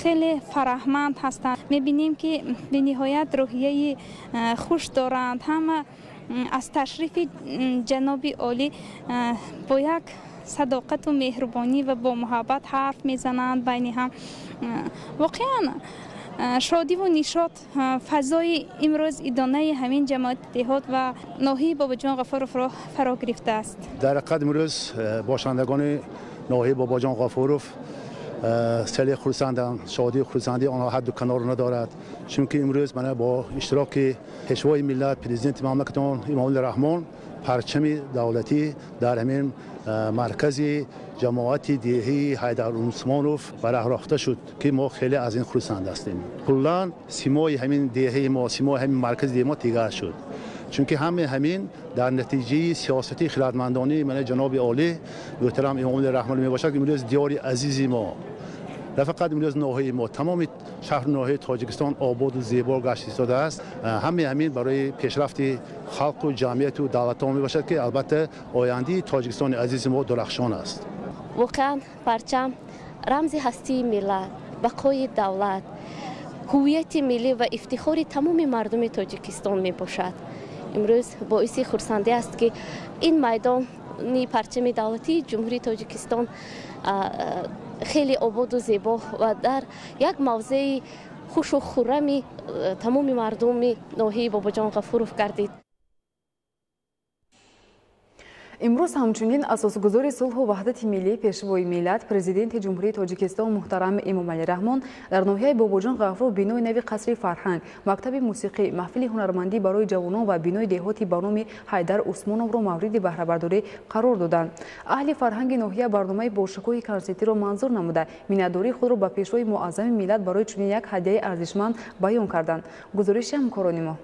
хеле фараҳманд ҳастанд. Мебинем, ки бениҳоят рӯҳияи хуш доранд. Ҳама аз ташрифи ҷаноби олӣ бо як садоқату меҳрубонӣ ва бо муҳаббат ҳарф мезананд байни ҳам. Воқеан, шодиву нишот фазои имрӯз идонаи ҳамин ҷамоати деҳот ва ноҳияи Бобоҷон Ғафуровро фаро гирифтааст. Дар ҳақиқат, имрӯз бошандагони ноҳияи Бобоҷон Ғафуров хеле хурсанданд. Шодию хурсандии онҳо ҳадду канор надорад, чунки имрӯз мана бо иштироки Пешвои миллат, Президенти мамлакатон Эмомалӣ Раҳмон парчами давлатӣ дар ҳамин маркази ҷамоати деҳии Ҳайдар Усмонов барафрохта шуд, ки мо хеле аз ин хурсанд ҳастем. Куллан симои ҳамин деҳаи мо, симои ҳамин маркази деҳаи мо дигар шуд, чунки ҳамаи ҳамин дар натиҷаи сиёсати хирадмандонии мана ҷаноби олӣ муҳтарам Эмомалӣ Раҳмон мебошад. Имрӯз диёри азизи мо, на фақат имрӯз ноҳияи мо, тамоми шаҳру ноҳияи Тоҷикистон ободу зебо гашт истодааст. Ҳамаи ҳамин барои пешрафти халқу ҷамъияту давлатҳо мебошад, ки албатта ояндаи Тоҷикистони азизи мо дурахшон аст. Воқеан, парчам рамзи ҳастии миллат, бақои давлат, ҳуввияти миллӣ ва ифтихори тамоми мардуми Тоҷикистон мебошад. Имрӯз боиси хурсандӣ аст, ки ин майдони парчами давлатии Ҷумҳурии Тоҷикистон хеле ободу зебо ва дар як мавзеи хушу хуррами тамоми мардуми ноҳияи Бобоҷон Ғафуров гардид. Имрӯз ҳамчунин асосгузори сулҳу ваҳдати миллӣ, Пешвои миллат, Президенти Ҷумҳурии Тоҷикистон муҳтарам Эмомалӣ Раҳмон дар ноҳияи Бобоҷон Ғафуров бинои нави қасри фарҳанг, мактаби мусиқӣ, маҳфили ҳунармандӣ барои ҷавонон ва бинои деҳоти ба номи Ҳайдар Усмоновро мавриди баҳрабардорӣ қарор доданд. Аҳли фарҳанги ноҳия барномаи бошукӯҳи консертиро манзур намуда, миннатдории худро ба Пешвои муаззами миллат барои чунин як ҳадияи арзишманд баён карданд. Гузориши ҳамкорони мо.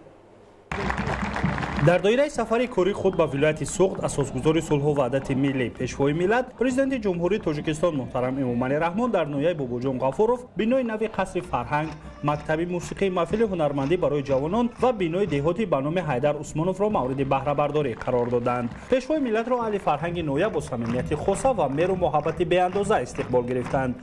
Дар доираи сафари кории худ ба вилояти Суғд асосгузори сулҳу ваҳдати миллӣ, Пешвои миллат, Президенти Ҷумҳурии Тоҷикистон муҳтарам Эмомалӣ Раҳмон дар ноҳияи Бобоҷон Ғафуров бинои нави қасри фарҳанг, мактаби мусиқӣ, маҳфили ҳунармандӣ барои ҷавонон ва бинои деҳоти ба номи Ҳайдар Усмоновро мавриди баҳрабардорӣ қарор доданд. Пешвои миллатро аҳли фарҳанги ноҳия бо самимияти хоса ва меру муҳаббати беандоза истиқбол гирифтанд.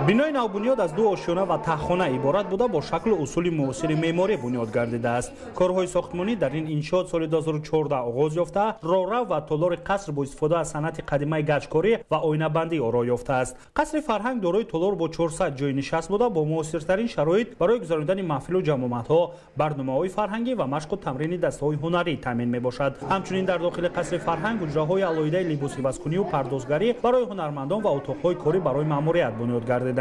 Бинои навбунёд аз ду ошёна ва таҳхона иборат буда, бо шаклу усули муосири меъморӣ бунёд гардидааст. Корҳои сохтмонӣ дар ин иншоот соли 2014 оғоз ёфта, роҳрав ва толори қаср бо истифода аз санъати қадимаи гачкорӣ ва оинабандӣ оро ёфтааст. Қасри фарҳанг дорои толор бо 400 ҷойи нишаст буда, бо муосиртарин шароит барои гузаронидани маҳфилу ҷамъомадҳо, барномаҳои фарҳангӣ ва машқу тамрини дастаҳои ҳунарӣ таъмин мебошад. Ҳамчунин дар дохили қасри фарҳанг ҳуҷраҳои алоҳидаи либосивазкуниву пардозгарӣ барои ҳунармандон ва утоқҳои корӣ барои маъмурият бунёд гардидаанд.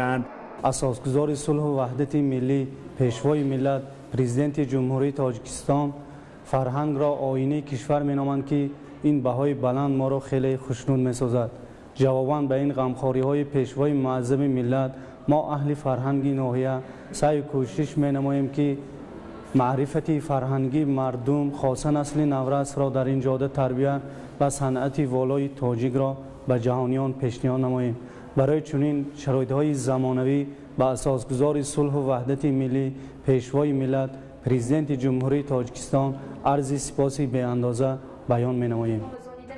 Асосгузори сулҳу ваҳдати миллӣ, Пешвои миллат, Президенти Ҷумҳурии Тоҷикистон фарҳангро оинаи кишвар меноманд, ки ин баҳои баланд моро хеле хушнуд месозад. Ҷавобан ба ин ғамхориҳои Пешвои муаззами миллат, мо аҳли фарҳанги ноҳия саъю кӯшиш менамоем, ки маърифати фарҳангии мардум, хоса насли наврасро дар ин ҷода тарбия ва санъати волои тоҷикро ба ҷаҳониён пешниҳод намоем. Барои чунин шароитҳои замонавӣ ба асосгузори сулҳу ваҳдати миллӣ, Пешвои миллат, Президенти Ҷумҳурии Тоҷикистон арзи сипоси беандоза баён менамоем.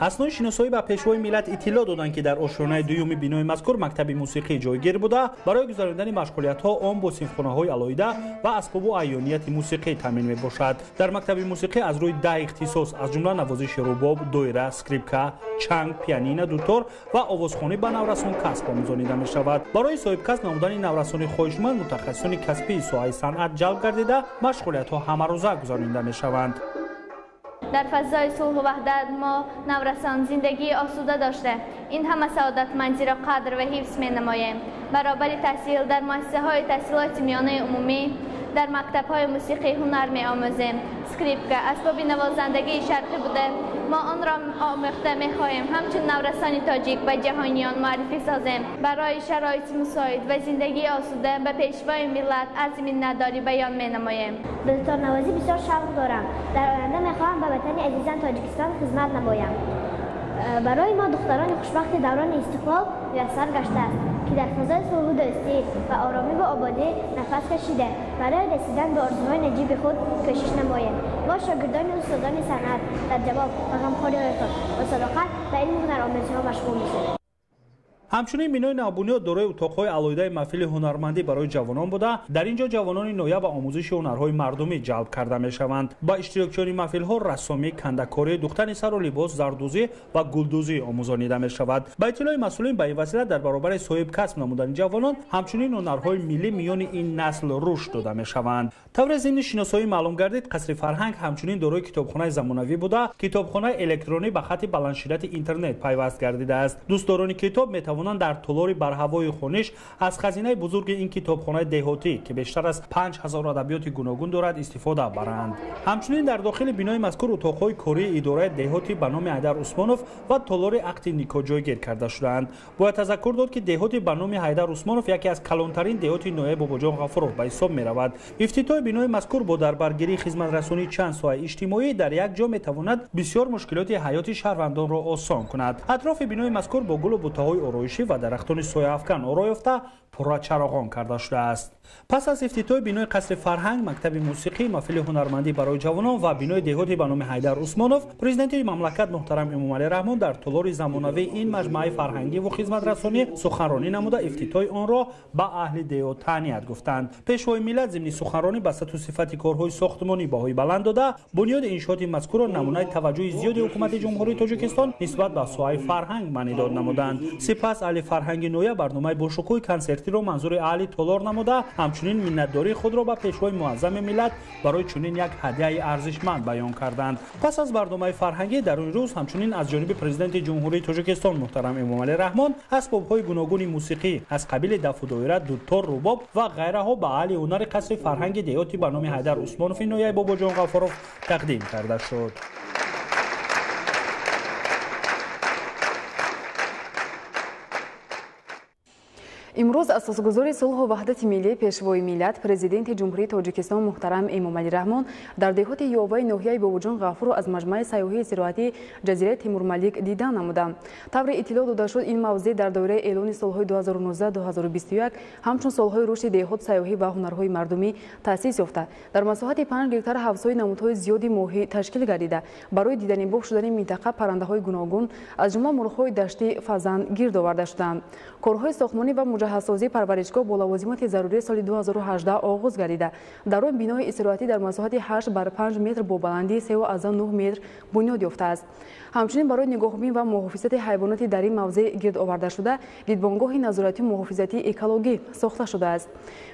Аснои шиносоӣ ба Пешвои миллат иттилоъ доданд, ки дар ошёнаи дуюми бинои мазкур мактаби мусиқӣ ҷойгир буда, барои гузаронидани машғулиятҳо он бо синфхонаҳои алоҳида ва асбобу айёнияти мусиқӣ таъмин мебошад. Дар мактаби мусиқӣ аз рӯи 10 ихтисос, аз ҷумла навозиши рубоб, доира, скрипка, чанг, пианина, дутор ва овозхонӣ ба наврасон касб омӯзонида мешавад. Барои соҳибкасб намудани наврасони хоҳишманд мутахассисони касбии соҳаи санъат ҷалб гардида, машғулиятҳо ҳамарӯза гузаронида мешаванд. Дар фазои сулҳу ваҳдат мо наврасон зиндагии осуда дошта, ин ҳама саодатмандиро қадр ва ҳифз менамоем. Баробари таҳсил дар муассисаҳои таҳсилоти миёнаи умумӣ, дар мактабҳои мусиқӣ ҳунар меомӯзем. Скрипка асбоби навозандагии шарқӣ буда, мо онро омӯхта мехоҳем ҳамчун наврасони тоҷик ба ҷаҳониён муаррифӣ созем. Барои шароити мусоид ва зиндагии осуда ба Пешвои миллат арзи миннатдорӣ баён менамоем. Ба дуторнавозӣ бисёр шавқ дорам. Дар оянда мехоҳам ба ватани азизам Тоҷикистон хизмат намоям. Барои мо духтарони хушбахти даврони истиқлол муяссар гаштааст, ки дар фазои сулҳу дӯстӣ ва оромӣ ва ободӣ нафас кашида, барои расидан ба орзуҳои наҷиби худ кӯшиш намоем. Мо шогирдони устодони санъат дар ҷавоб ба ғамхориҳои худ бо садоқат ба илму ҳунаромӯзиҳо машғул мешавем. Ҳамчунин бинои навбунёд дорои утоқҳои алоҳидаи маҳфили ҳунармандӣ барои ҷавонон буда, дар ин ҷо ҷавонони ноҳия ба омӯзиши ҳунарҳои мардумӣ ҷалб карда мешаванд. Ба иштирокчиёни маҳфилҳо рассомӣ, кандакорӣ, духтани сару либос, зардӯзӣ ва гулдӯзӣ омӯзонида мешавад. Ба иттилои масъулин, ба ин васила дар баробари соҳибкасб намудани ҷавонон, ҳамчунин ҳунарҳои миллӣ миёни ин насл рушд дода мешаванд. Тавре зимни шиносоӣ маълум гардид, қасри фарҳанг ҳамчунин дорои китобхонаи замонавӣ буда, китобхонаи электронӣ ба хатти баландшиддати интернет пайваст гардидааст. Дӯстдорони китоб метавонанд дар толори барҳавои хониш аз хазинаи бузурги ин китобхонаи деҳотӣ, ки бештар аз 5000 адабиёти гуногун дорад, истифода баранд. Ҳамчунин дар дохили бинои мазкур утоқҳои кории идораи деҳотӣ ба номи Ҳайдар Усмонов ва толори ақди никоҳ ҷойгир карда шудаанд. Бояд тазаккур дод, ки деҳоти ба номи Ҳайдар Усмонов яке аз калонтарин деҳоти ноҳияи Бобоҷон Ғафуров ба ҳисоб меравад. Ифтитоҳи бинои мазкур бо дарбаргирии хизматрасонии чанд соҳаи иҷтимоӣ дар як ҷо метавонад бисёр мушкилоти ҳаёти шаҳрвандонро осон кунад. Атрофи бинои мазкур бо гулу бутаҳои ороишӣ ва дарахтони сояафкан оро ёфта, пурра чароғон карда шудааст. Пас аз ифтитоҳи бинои қасри фарҳанг, мактаби мусиқӣ, маҳфили ҳунармандӣ барои ҷавонон ва бинои деҳоти ба номи Ҳайдар Усмонов, Президенти мамлакат муҳтарам Эмомалӣ Раҳмон дар толори замонавии ин маҷмӯаи фарҳангӣ ва хизматрасонӣ суханронӣ намуда, ифтитоҳи онро ба аҳли деҳот таҳният гуфтанд. Пешвои миллат зимни суханронӣ ба сатҳу сифати корҳои сохтмонӣ баҳои баланд дода, бунёди иншооти мазкурро намунаи таваҷҷӯҳи зиёди ҳукумати Ҷумҳурии Тоҷикистон нисбат ба соҳаи фарҳанг маънидод намуданд. Сипас аҳли фарҳанги ноҳия барномаи бошукӯҳи консертиро манзури аҳли толор намуда, ҳамчунин миннатдории худро ба Пешвои муаззами миллат барои чунин як ҳадияи арзишманд баён карданд. Пас аз барномаи фарҳангӣ дар он рӯз ҳамчунин аз ҷониби Президенти Ҷумҳурии Тоҷикистон муҳтарам Эмомалӣ Раҳмон асбобҳои гуногуни мусиқӣ аз қабили дафу доира, дутор, рубоб ва ғайраҳо ба аҳли ҳунари қасри фарҳанги деҳоти ба номи Ҳайдар Усмонови ноҳияи Бобоҷон Ғафуров тақдим карда шуд. Имрӯз асосгузори сулҳу ваҳдати миллӣ, Пешвои миллат, Президенти Ҷумҳурии Тоҷикистон муҳтарам Эмомалӣ Раҳмон дар деҳоти Ёваи ноҳияи Бобоҷон Ғафуров аз маҷмӯаи сайёҳии зироатии ҷазираи Темурмалик дидан намуданд. Тавре иттилоъ дода шуд, ин мавзеъ дар доираи эълони солҳои 2019-2021 ҳамчун солҳои рушди деҳот, сайёҳӣ ва ҳунарҳои мардумӣ таъсис ёфта, дар масоҳати 5 гектар ҳавзҳои намудҳои зиёди моҳӣ ташкил гардида, барои диданибоб шудани минтақа паррандаҳои гуногун, аз ҷумла мурғҳои даштӣ, фазан гирд оварда шуданд. Корҳои сохтмонӣ ва муҷаҳҳазсозии парваришгоҳ бо лавозимоти зарурӣ соли 2018 оғоз гардида. Дар он бинои истироҳатӣ дар масоҳати 8 бар 5 метр бо баландии 3,9 метр бунёд ёфтааст. Ҳамчунин барои нигоҳубин ва муҳофизати ҳайвоноти дар ин мавзеъ гирд оварда шуда, дидбонгоҳи назоратию муҳофизатии экологӣ сохта шудааст.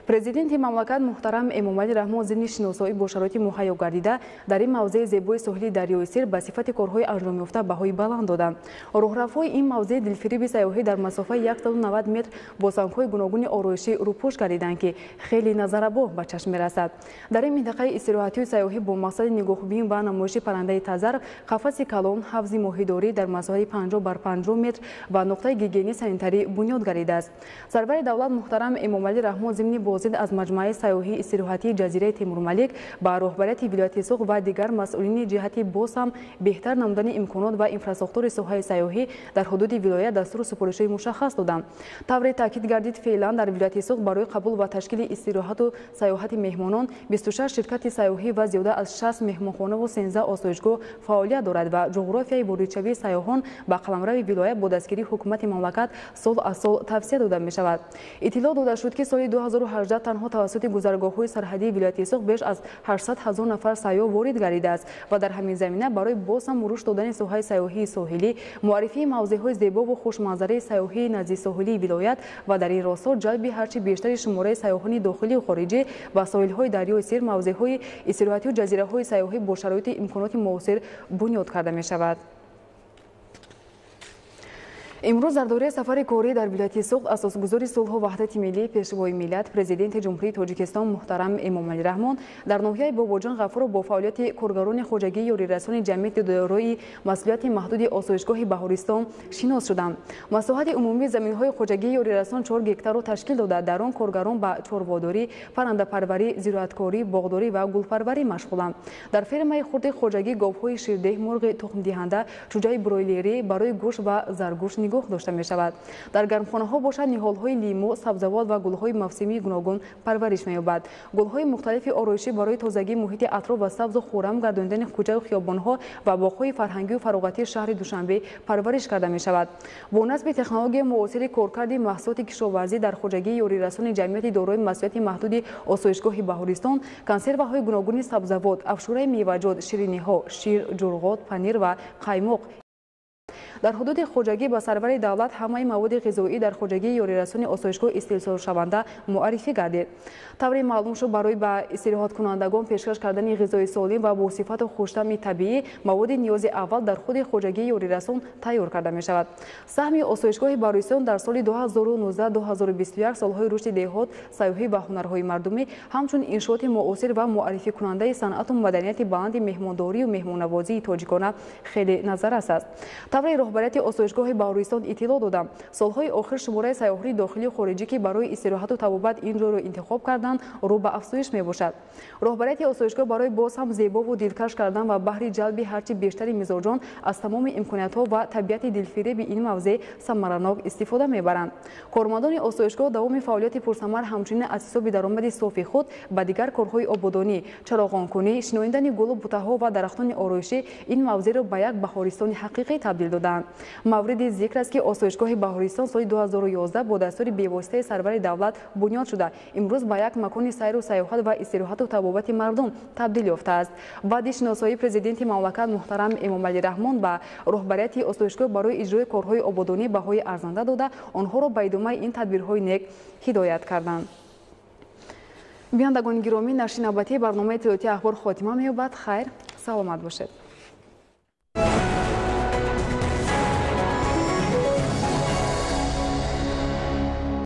Президенти мамлакат муҳтарам Эмомалӣ Раҳмон зимни шиносоӣ бо шароити муҳайё гардида дар ин мавзеи зебои соҳили дарёи Сир ба сифати корҳои анҷомёфта баҳои баланд доданд. Роҳравҳои ин мавзеи дилфириби сайёҳӣ дар масофаи 190 метр бо сангҳои гуногуни ороишӣ рӯпӯш гардиданд, ки хеле назарабо ба чашм мерасад. Дар ин минтақаи истироҳатию сайёҳӣ бо мақсади нигоҳубин ва намоиши паррандаи тазарф, қафаси калон, ҳавзи моҳидорӣ дар масоҳати 50 бар 50 метр ва нуқтаи гигиении санитарӣ бунёд гардидааст. Сарвари давлат муҳтарам Эмомалӣ Раҳмон зимни боздид аз маҷмӯаи сайёҳии истироҳатии ҷазираи Темурмалик ба роҳбарияти вилояти Суғд ва дигар масъулини ҷиҳати боз ҳам беҳтар намудани имконот ва инфрасохтори соҳаи сайёҳӣ дар ҳудуди вилоят дастуру супоришҳои мушаххас доданд. Тавре таъкид гардид, феълан дар вилояти Суғд барои қабул ва ташкили истироҳату сайёҳати меҳмонон 26 ширкати сайёҳӣ ва зиёда аз 60 меҳмонхонаву 13 осоишгоҳ фаъолият дорад ва ҷуғрофияи воридшавии сайёҳон ба қаламрави вилоят бо дастгирии ҳукумати мамлакат сол аз сол тавсия дода мешавад. Иттилоъ дода шуд, ки соли 2018 танҳо тавассути гузаргоҳҳои сарҳадии вилояти Суғд беш аз 800 ҳазор нафар сайёҳ ворид гардидааст ва дар ҳамин замина барои боз ҳам рушд додани соҳаи сайёҳии соҳилӣ, муаррифии мавзеъҳои зебову хушманзараи сайёҳии назди соҳилии вилоят ва дар ин росто ҷалби ҳарчи бештари шумораи сайёҳони дохилию хориҷӣ ба соҳилҳои дарёи Сир, мавзеъҳои истироҳатию ҷазираҳои сайёҳӣ бо шароити имконоти муосир бунёд карда мешавад. Имрӯз дар доираи сафари корӣ дар вилояти Суғд асосгузори сулҳу ваҳдати миллӣ, пешвои миллат, президенти Ҷумҳурии Тоҷикистон муҳтарам Эмомалӣ Раҳмон дар ноҳияи Бобоҷон Ғафуров бо фаъолияти коргарони хоҷагии ёрирасони ҷамъияти дорои масъулияти маҳдуди осоишгоҳи Баҳористон шинос шуданд. Масоҳати умумии заминҳои хоҷагии ёрирасон 4 гектарро ташкил дода, дар он коргарон ба чорводорӣ, паррандапарварӣ, зироаткорӣ, боғдорӣ ва гулпарварӣ машғуланд. Дар фермаи хурди хоҷагӣ говҳои ширдеҳ, мурғи тухмдиҳанда, чӯҷаи бройлерӣ барои гӯшт ва заргӯшт нигоҳ дошта мешавад. Дар гармхонаҳо бошад ниҳолҳои лимӯ, сабзавот ва гулҳои мавсимии гуногун парвариш меёбад. Гулҳои мухталифи ороишӣ барои тозагии муҳити атроф ва сабзу хуррам гардонидани кӯчаю хиёбонҳо ва боғҳои фарҳангию фароғатии шаҳри Душанбе парвариш карда мешавад. Бо насби технологияи муосири коркарди маҳсулоти кишоварзӣ дар хоҷагии ёрирасони ҷамъияти дорои масъулияти маҳдуди осоишгоҳи Баҳористон консерваҳои гуногуни сабзавот, афшураи меваҷот, шириниҳо, шир, ҷурғот, панир ва қаймоқ. Дар ҳудуди хоҷагӣ ба сарвари давлат ҳамаи маводи ғизоӣ дар хоҷагии ёрирасони осоишгоҳ истеҳсолшаванда муаррифӣ гардид. Тавре маълум шуд, барои ба истироҳаткунандагон пешкаш кардани ғизои солим ва бо сифату хуштамъи табиӣ маводи ниёзи аввал дар худи хоҷагии ёрирасон тайёр карда мешавад. Саҳми осоишгоҳи Баҳористон дар соли 2019-2021 солҳои рушди деҳот, сайёҳӣ ва ҳунарҳои мардумӣ, ҳамчун иншооти муосир ва муаррификунандаи санъату маданияти баланди меҳмондорию меҳмоннавозии тоҷикона хеле назаррас аст. Тавре роҳбарияти осоишгоҳи Баҳористон иттилоъ додам, солҳои охир шумораи сайёҳони дохилию хориҷӣ, ки барои истироҳату табобат ин ҷойро интихоб карданд, рӯ ба афзоиш мебошад. Роҳбарияти осоишгоҳ барои боз ҳам зебову дилкаш кардан ва баҳри ҷалби ҳарчи бештари мизоҷон аз тамоми имкониятҳо ва табиати дилфиреби ин мавзеъ самаранок истифода мебаранд. Кормандони осоишгоҳ давоми фаъолияти пурсамар ҳамчунин аз ҳисоби даромади софи худ ба дигар корҳои ободонӣ, чароғонкунӣ, шинонидани гулу бутаҳо ва дарахтони ороишӣ ин мавзеъро ба як баҳористони ҳақиқӣ табдил доданд. Мавриди зикр аст, ки осоишгоҳи Баҳористон соли 2011 бо дастури бевоситаи сарвари давлат бунёд шуда, имрӯз ба як макони сайру сайёҳат ва истироҳату табобати мардум табдил ёфтааст. Баъди шиносоии президенти мамлакат муҳтарам Эмомалӣ Раҳмон ба роҳбарияти осоишгоҳ барои иҷрои корҳои ободонӣ баҳои арзанда дода, онҳоро ба идомаи ин тадбирҳои нек ҳидоят карданд. Бинандагони гиромӣ, нашри навбатии барномаи иттилоотии Ахбор хотима меёбад. Хайр, саломат бошед.